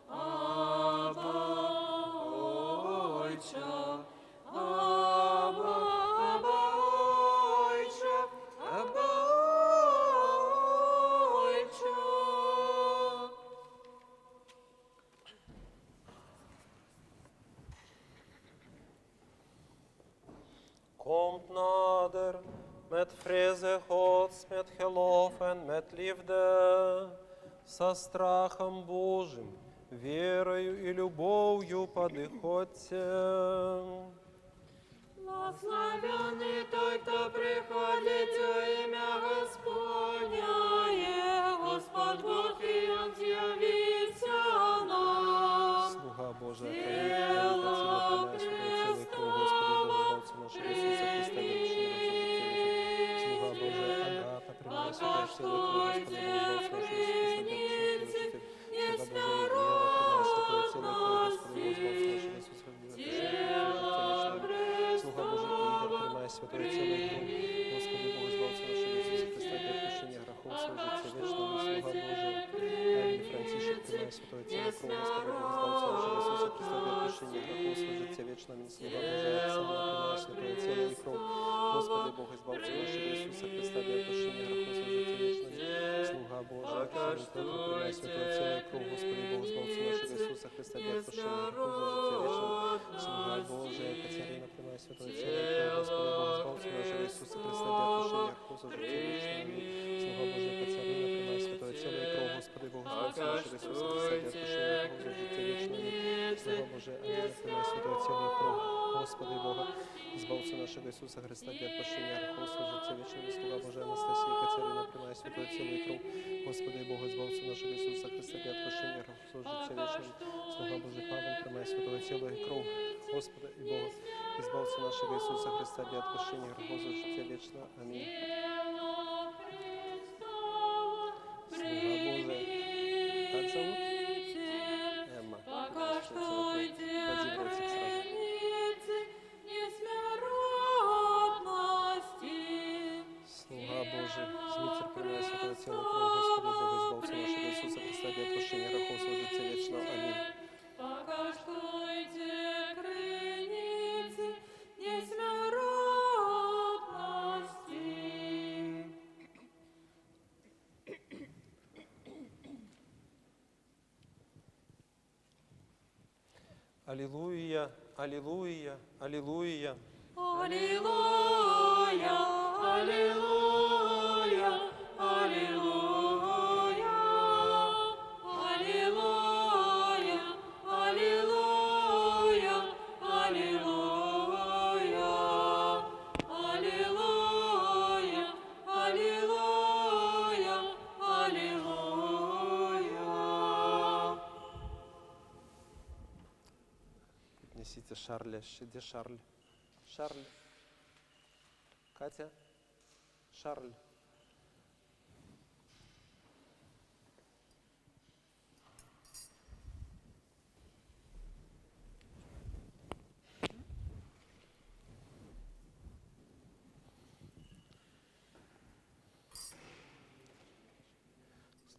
Аба, Ойча, Аба, Аба, Ойча, Аба, Ойча.
Komt nader met vreze Gods, met geloof en met liefde, со страхом Божьим, верою и любовью подыходьте.
Благаслаўлёны той, хто прыходзіць у імя Гасподняе, Гасподзь Бог, і Ён з'явіўся нам.
Слуга Божия, Тело Господи, Бог Избавца нашего Иисуса Христа, Слуга Божия, Агата, принимай святое тело и кровь, Господи, Бог Избавца нашего Иисуса Христа, Слуга Божия Ева, принимай святое тело и кровь, Господи, Бог Избавца нашего Иисуса Христа, Слуга Божия Игорь, принимай святое тело и кровь, Господи, Бог Избавца нашего Иисуса Христа, для отпущения грехов своего жития вечного, Слуга Божия, Авель Франтишек, принимай святое тело и кровь, Господи, Бог Избавца нашего Иисуса Христа, для отпущения грехов своего жития вечного, Слуга Божия, Оксана, принимай святое тело и кровь, Господи, Бог Избавца нашего Иисуса Христа, для отпущения грехов своего жития вечного, Слуга Божия, Оксана, Петр, принимай святое тело и кровь, Господи, Бог Избавца нашего Иисуса Христа, для отпущения грехов своего жития вечного, Слуга Божия, Екатерина, принимай святое тело и кровь, Господи, Бог Избавца нашего Иисуса Христа, для отпущения грехов своего жития вечного, Слуга Божия, Екатерина, принимай святое тело и кровь, Господи, Бог Избавца нашего Иисуса Христа, для отпущения грехов своего жития вечного, Слуга Божия, Алина, принимай святое тело и кровь, Господи Бога, Избавца нашего Иисуса Христа, для отпущения грехов своего жития вечного, Слуга Божия, Анастасия, Екатерина, принимай святое тело и кровь, Господи Бога, Избавца нашего Иисуса Христа, для отпущения грехов своего жития вечного, Слуга Божий Павел, принимай святое тело и кровь, Господа и Бога, Избавца нашего Иисуса Христа, для отпущения грехов своего жития вечного. Аминь. Слуга Божия, как зовут? Эмма.
Пока что
Клади в ротик сразу. Слуга Божий, Змитер, принимай святое тело и кровь, Господи Бога, Избавца нашего Иисуса Христа, для отпущения грехов своего жития вечного. Аминь.
Пока что эти крыницы несмиротности.
Аллилуйя, аллилуйя, аллилуйя.
Аллилуйя, аллилуйя, аллилуйя, аллилуйя, аллилуйя, аллилуйя, аллилуйя, аллилуйя, аллилуйя.
Несите Шарля. Где Шарль? Шарль. Катя? Шарль.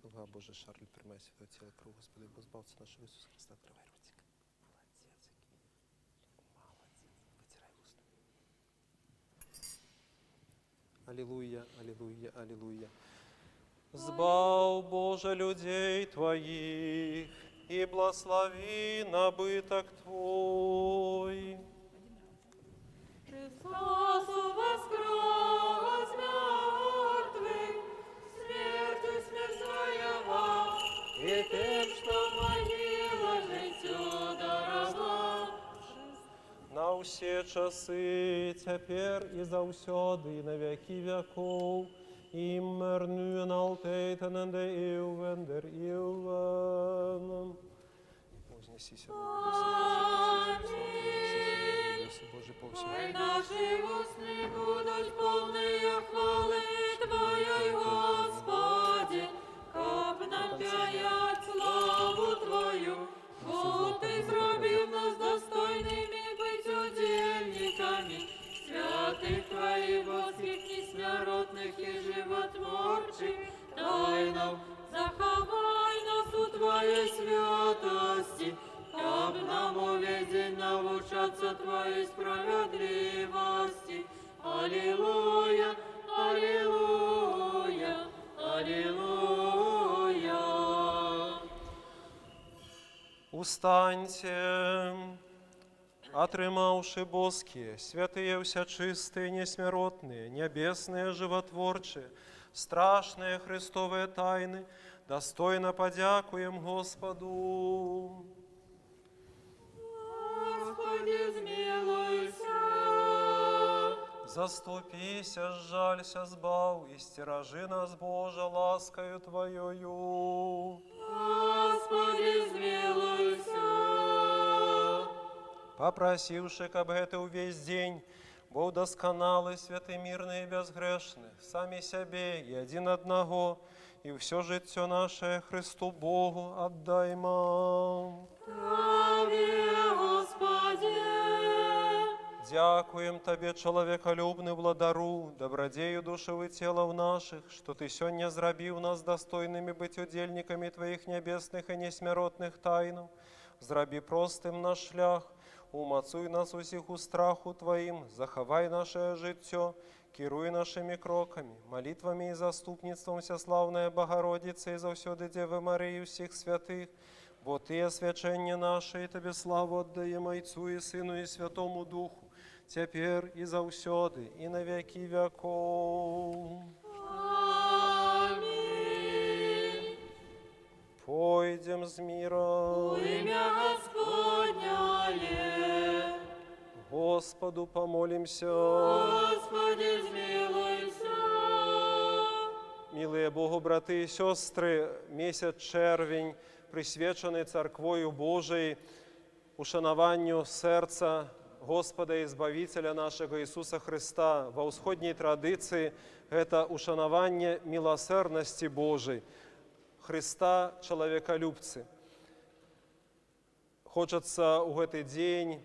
Слуга Божий Шарль, принимай святое тело и кровь, Господи, Бог Избавца нашего Иисуса Христа. Открывай ротик. Молодец. Молодец. Вытирай уста. Аллилуйя, аллилуйя, аллилуйя. Збаў, Боже, людей Твоих, и благослови набыток Твой. ўсе часы, цяпер і заўсёды, і на вякі вякоў. Immer nu en altijd en in de eeuwen der eeuwen. Узнясіся на небесы, Боже, повсюду.
Хай нашы вусны будуць поўныя хвалы Тваёй, Госпадзе, каб нам пяяць славу Тваю, бо Ты зрабіў нас дастойнымі быць удзельнікамі святых Тваіх боскіх, несмяротных і жыватворчых тайнаў. Захавай нас у Тваёй святасці, каб нам увесь дзень навучацца Тваёй справядлівасці. Алілуя, алілуя, алілуя.
Устаньце, атрымаўшы боскія, святыя ўсячыстыя, несмяротныя, нябесныя, жыватворчыя, страшныя Хрыстовыя тайны, дастойна падзякуем Госпаду.
Госпадзе, змілуйся.
Заступіся, зжалься, збаў і сцеражы нас, Божа, ласкаю Тваёю.
Госпадзе, змілуйся.
Папрасіўшы, каб гэты ўвесь дзень быў дасканалы, святы, мірны і бязгрэшны, самі сябе і адзін аднаго, і ўсё жыццё нашае Хрысту Богу аддайма.
Табе, Госпадзе.
Дзякуем Табе, чалавекалюбны Уладару, дабрадзею душаў і целаў нашых, што Ты сёння зрабіў нас дастойнымі быць удзельнікамі Тваіх нябесных і несмяротных тайнаў. Зрабі простым наш шлях, умацуй нас усіх у страху Тваім, захавай наша жыццё, кіруй нашымі крокамі, малітвамі і заступніцтвам усяслаўнай Багародзіцы і заўсёды Дзевы Марыі, усіх святых, бо Ты асвячэнне наша, і Табе славу аддаем, Айцу і Сыну і Святому Духу, цяпер і заўсёды, і на вякі вякоў.
Амінь.
Пойдзем з мірам.
У імя Гасподняе.
Госпаду памолімся.
Госпадзе, змілуйся.
Мілыя Богу браты і сёстры, месяц чэрвень, прысвечаны Царквою Божай ушанаванню сэрца Госпада і Збавіцеля нашага Ісуса Хрыста. Ва ўсходняй традыцыі гэта ушанаванне міласэрнасці Божай, Хрыста чалавекалюбцы. Хочацца ў гэты дзень,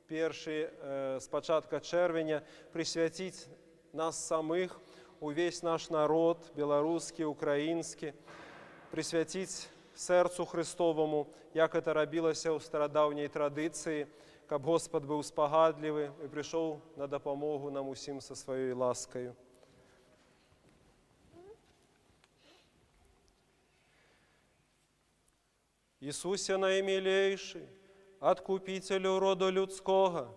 першы з пачатка чэрвеня, прысвяціць нас самых, увесь наш народ, беларускі, украінскі, прысвяціць сэрцу Хрыстоваму, як это рабілася ў старадаўняй традыцыі, каб Госпад быў спагадлівы і прыйшоў на дапамогу нам усім са сваёй ласкаю. Ісусе наймілейшы, адкупіцелю роду людскога,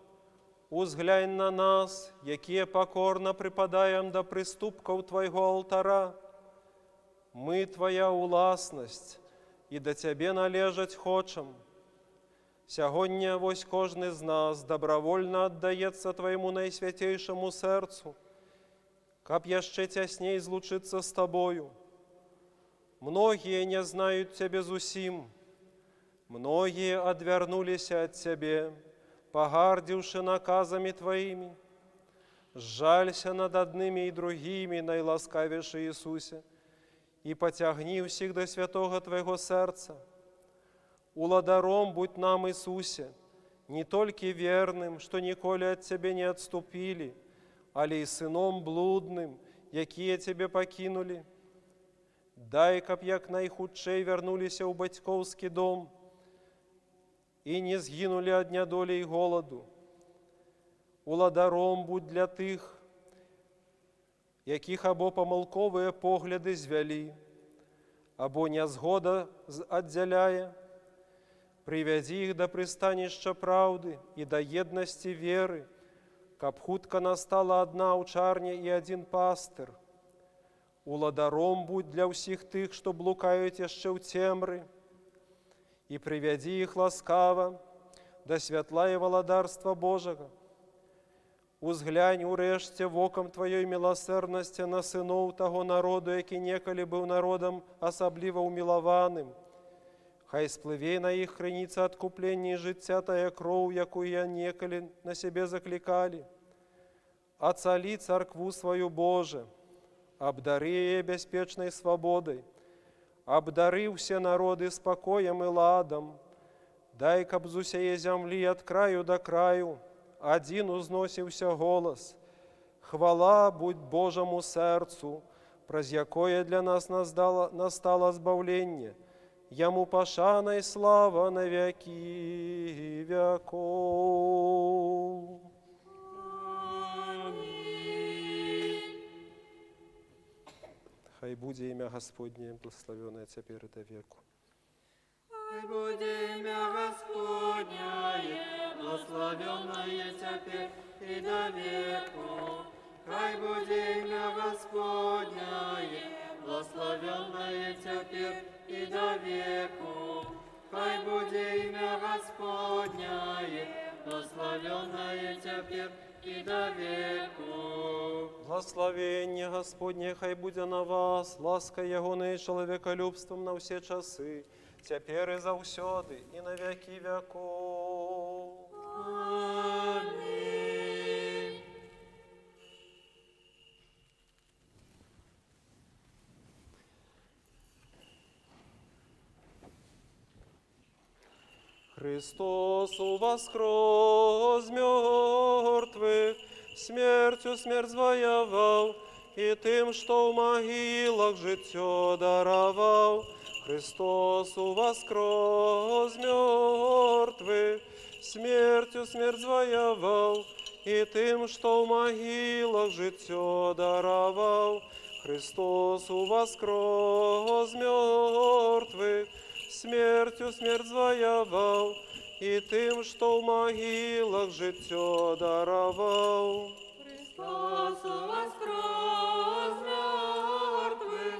узглянь на нас, якія пакорна прыпадаем да прыступкаў Твайго алтара. Мы Твая ўласнасць, і да Цябе належаць хочам. Сягоння вось кожны з нас добравольна аддаецца Твайму найсвяцейшаму сэрцу, каб яшчэ цясней злучыцца з Табою. Многія не знаюць Цябе зусім, многія адвярнуліся ад Цябе, пагардзіўшы наказамі Тваімі. Зжалься над аднымі і другімі, найласкавейшы Ісусе, і пацягні ўсіх да святога Твайго сэрца. Уладаром будь нам, Ісусе, не толькі верным, што ніколі ад Цябе не адступілі, але і сыном блудным, якія Цябе пакінулі. Дай, каб як найхутчэй вярнуліся ў бацькоўскі дом і не згінулі ад нядолі і голаду. Уладаром будь для тых, якіх або памылковыя погляды звялі, або нязгода аддзяляе. Прывядзі іх да прыстанішча праўды і да еднасці веры, каб хутка настала адна аўчарня і адзін пастыр. Уладаром будь для ўсіх тых, што блукаюць яшчэ ў цемры, і прывядзі іх ласкава да святла і валадарства Божага. Узглянь урэшце вокам Тваёй міласэрнасці на сыноў таго народу, які некалі быў народам асабліва ўмілаваным. Хай сплыве на іх крыніца адкуплення і жыцця тая кроў, якую я некалі на сябе заклікалі. Ацалі царкву сваю, Божа, абдары яе бяспечнай свабодай, абдары ўсе народы спакоем і ладам, дай, каб з усяе зямлі ад краю да краю адзін узносіўся голас. Хвала будь Божаму сэрцу, праз якое для нас настала збаўленне. Яму пашана і слава на вякі вякоў.
Амінь.
Хай будзе імя Гасподняе благаслаўлёнае цяпер і да веку.
Хай будзе імя Гасподняе, благаслаўлёнае цяпер і да веку. Хай будзе імя Гасподняе, благаслаўлёнае цяпер і да веку. Хай будзе імя Гасподняе, благаслаўлёнае цяпер і да веку.
Благаславенне Гасподняе хай будзе на вас, ласка Ягоная і чалавекалюбствам на ўсе часы, цяпер і заўсёды, і на вякі вякоў.
Амінь.
Хрыстос уваскрос з мёртвых, смерцю смерць зваяваў, і тым, што ў магілах, жыццё дараваў. Хрыстос уваскрос з мёртвых, смерцю смерць зваяваў, і тым, што ў магілах, жыццё дараваў. Хрыстос уваскрос з мёртвых, смерцю смерць зваяваў, і тым, што ў магілах, жыццё дараваў.
Хрыстос уваскрос з мёртвых,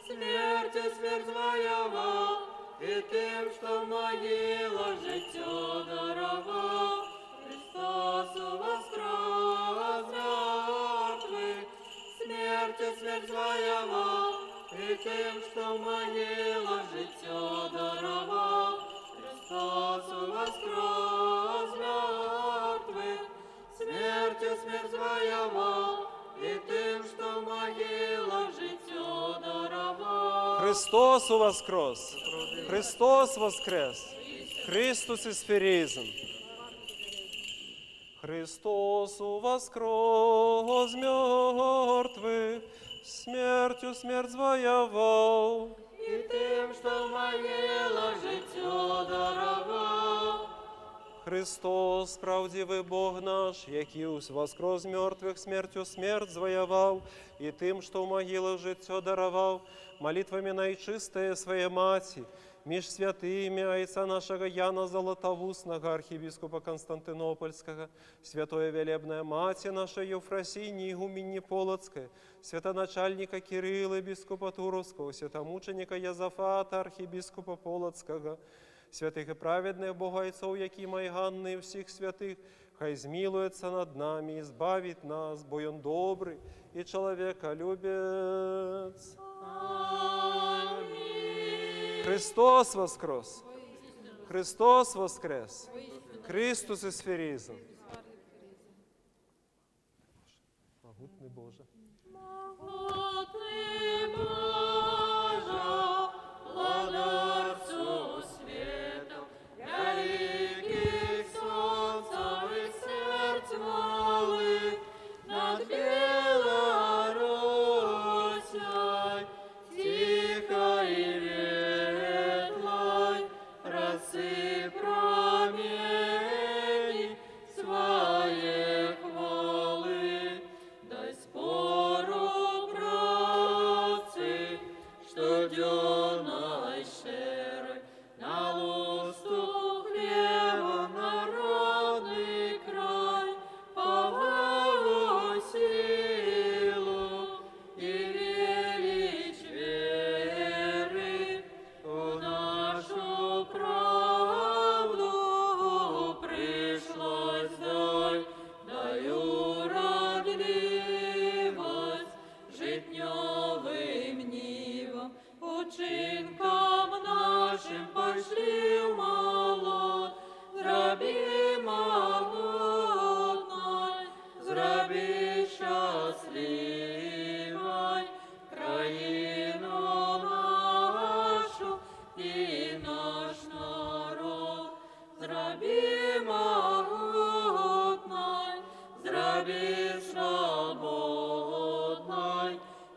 смерцю смерць зваяваў, і тым, што ў магілах, жыццё дараваў. Хрыстос уваскрос з мёртвых, смерцю смерць зваяваў, і тым, што ў магілах, жыццё дараваў. Хрыстос уваскрос з мёртвых, смерцю смерць зваяваў, і тым, што ў магілах, жыццё дараваў.
Хрыстос уваскрос! Хрыстос уваскрос! Christus ist verriesen. Хрыстос уваскрос з мёртвых, смерцю смерць зваяваў.
І тым, што ў магілах, жыццё дараваў.
Хрыстос, праўдзівы Бог наш, які уваскрос з мёртвых, смерцю смерць зваяваў, і тым, што ў магілах, жыццё дараваў, малітвамі найчыстае свае маці, між святымі айца нашага Яна Залатавуснага, архіебіскупа Канстантынопальскага, святое вялебная маці наша Еўфрасіні, ігуменні Полацкая, святаначальніка Кірыла, біскупа Тураўскага, святамучаніка Язафата, архіебіскупа Полацкага, святых і праведных Бога Айцоў Якіма і Ганны і ўсіх святых, хай змілуецца над намі і збавіць нас, бо Ён добры і чалавекалюбец.
Амінь.
Хрыстос уваскрос! Хрыстос уваскрос! Christus ist verriesen. Магутны Божа.
Магутны Божа, Уладарцу свету, вялікіх сонцаў і сэрц малых, над Беларуссю ціхай і ветлай, рассып прамені свае хвалы, дай спору працы. зроби свободной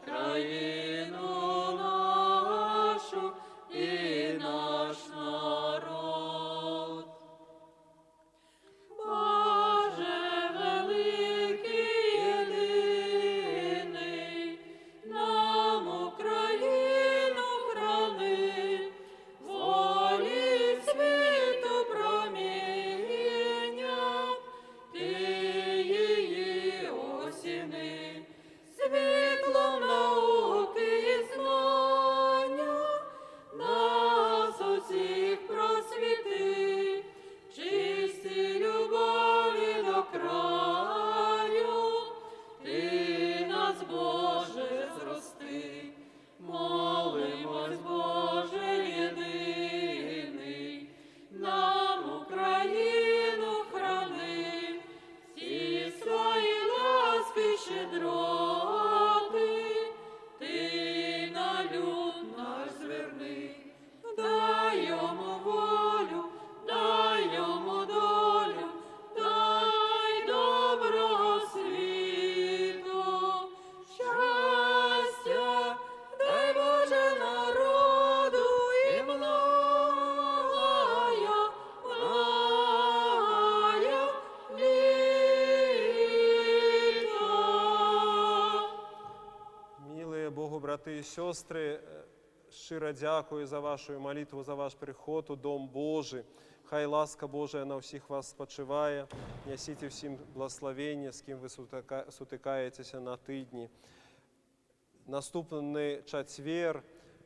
країну нашу і наш народ. Боже великий єдиний, нам Україну храни, волі світу проміння, ти її осіни, світлом науки і знання, нас усіх просвіти, чисті любові до краю, ти нас, Боже, зрости, молимось, Боже єдиний, нам Україну храни, всі свої ласки щедроти, ти на люд наш зверни, дай йому волю, дай йому долю, дай доброго світу, щастя, дай Боже народу і многая, многая літа.
Милые Богу, браты и сестры, шчыра дзякую за вашу малітву, за ваш прыход у Дом Божы. Хай ласка Божая на ўсіх вас спачывае. Нясіце ўсім благаславенне, з кім вы сутыкаецеся на тыдні. Наступны чацвер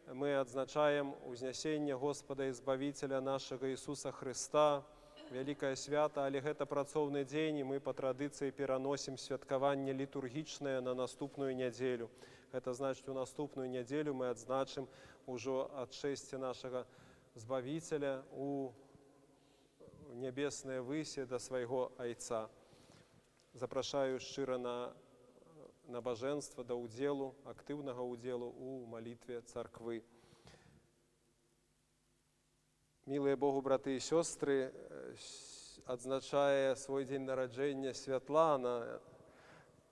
мы адзначаем Узнясенне Госпада і Збавіцеля нашага Ісуса Хрыста. Вялікае свята, але гэта працоўны дзень, і мы па традыцыі пераносім святкаванне літургічнае на наступную нядзелю. Гэта значыць, у наступную нядзелю мы адзначым ужо адшэсце нашага Збавіцеля у нябесныя высе да свайго Айца. Запрашаю шчыра на набажэнства, да ўдзелу, актыўнага ўдзелу ў малітве царквы. Мілыя Богу браты і сёстры, адзначае свой дзень нараджэння Святлана,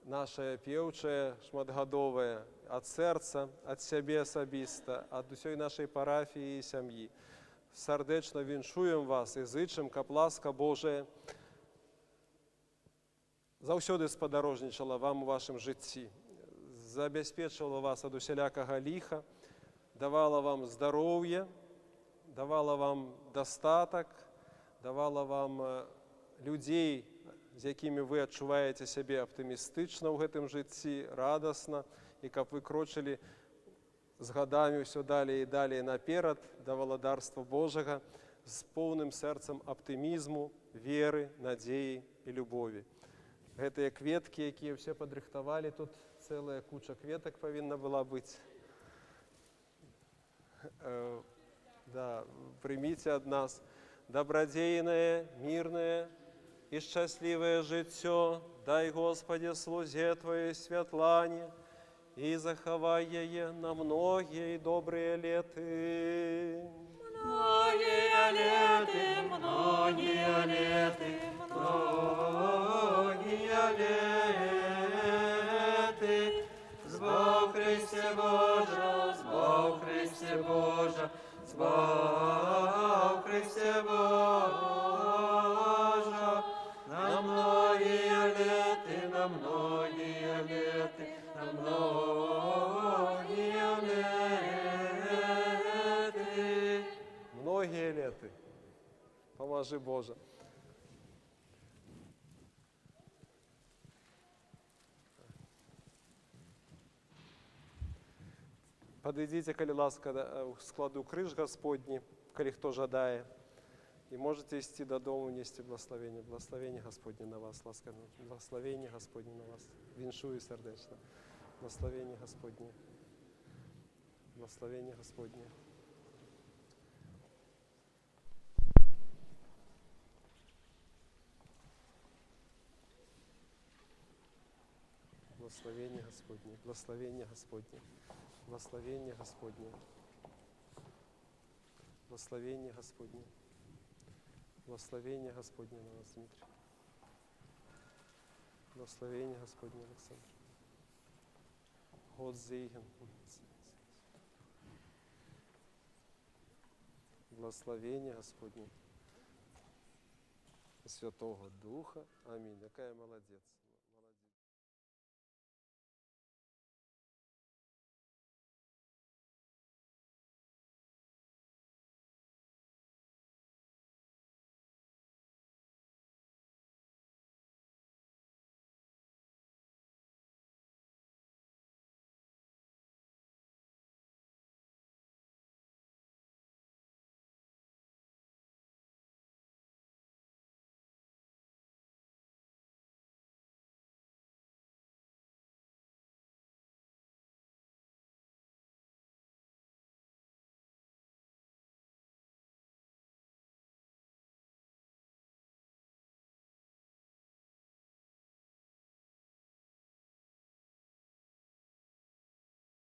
наша пеўчая шматгадовая, ад сэрца, ад сябе асабіста, ад усёй нашай парафіі і сям'і. Сардэчна віншуем вас і зычым, каб ласка Божая заўсёды спадарожнічала вам у вашым жыцці, забяспечвала вас ад усялякага ліха, давала вам здароўе, давала вам дастатак, давала вам людзей, з якімі вы адчуваеце сябе аптымістычна ў гэтым жыцці, радасна, і каб вы крочылі з гадамі ўсё далей і далей наперад да валадарства Божага з поўным сэрцам аптымізму, веры, надзеі і любові. Гэтыя кветкі, якія ўсе падрыхтавалі, тут цэлая куча кветак павінна была быць. Да, прыміце ад нас дабрадзейнае, мірнае і шчаслівае жыццё. Дай, Госпадзе, слузе Тваёй Святлане, і захавай яе на многія і добрыя леты.
Многія леты, многія леты,
Многія леты. Збаў Хрысце Божа, збаў Хрысце Божа, збаў Хрысце Божа, на многія леты, на многія леты, на многія леты. Многія леты. Памажы Божа. Падыдзіце, калі ласка, складу крыж Гасподні, калі хто жадае. І можаце ісці дадому, несці благаславенне. Благаславенне Гасподняе на вас, ласка, благаславенне Гасподняе на вас. Віншую сардэчна. Благаславенне Гасподняе. Благаславенне Гасподняе. Благаславенне Гасподняе, благаславенне Гасподняе, благаславенне Гасподняе, благаславенне Гасподняе, благаславенне Гасподняе на вас, Дмітрый. Благаславенне Гасподняе, Аляксандр. Гott Segen. Благаславенне Гасподняе. Святога Духа. Амінь. Якая маладзец.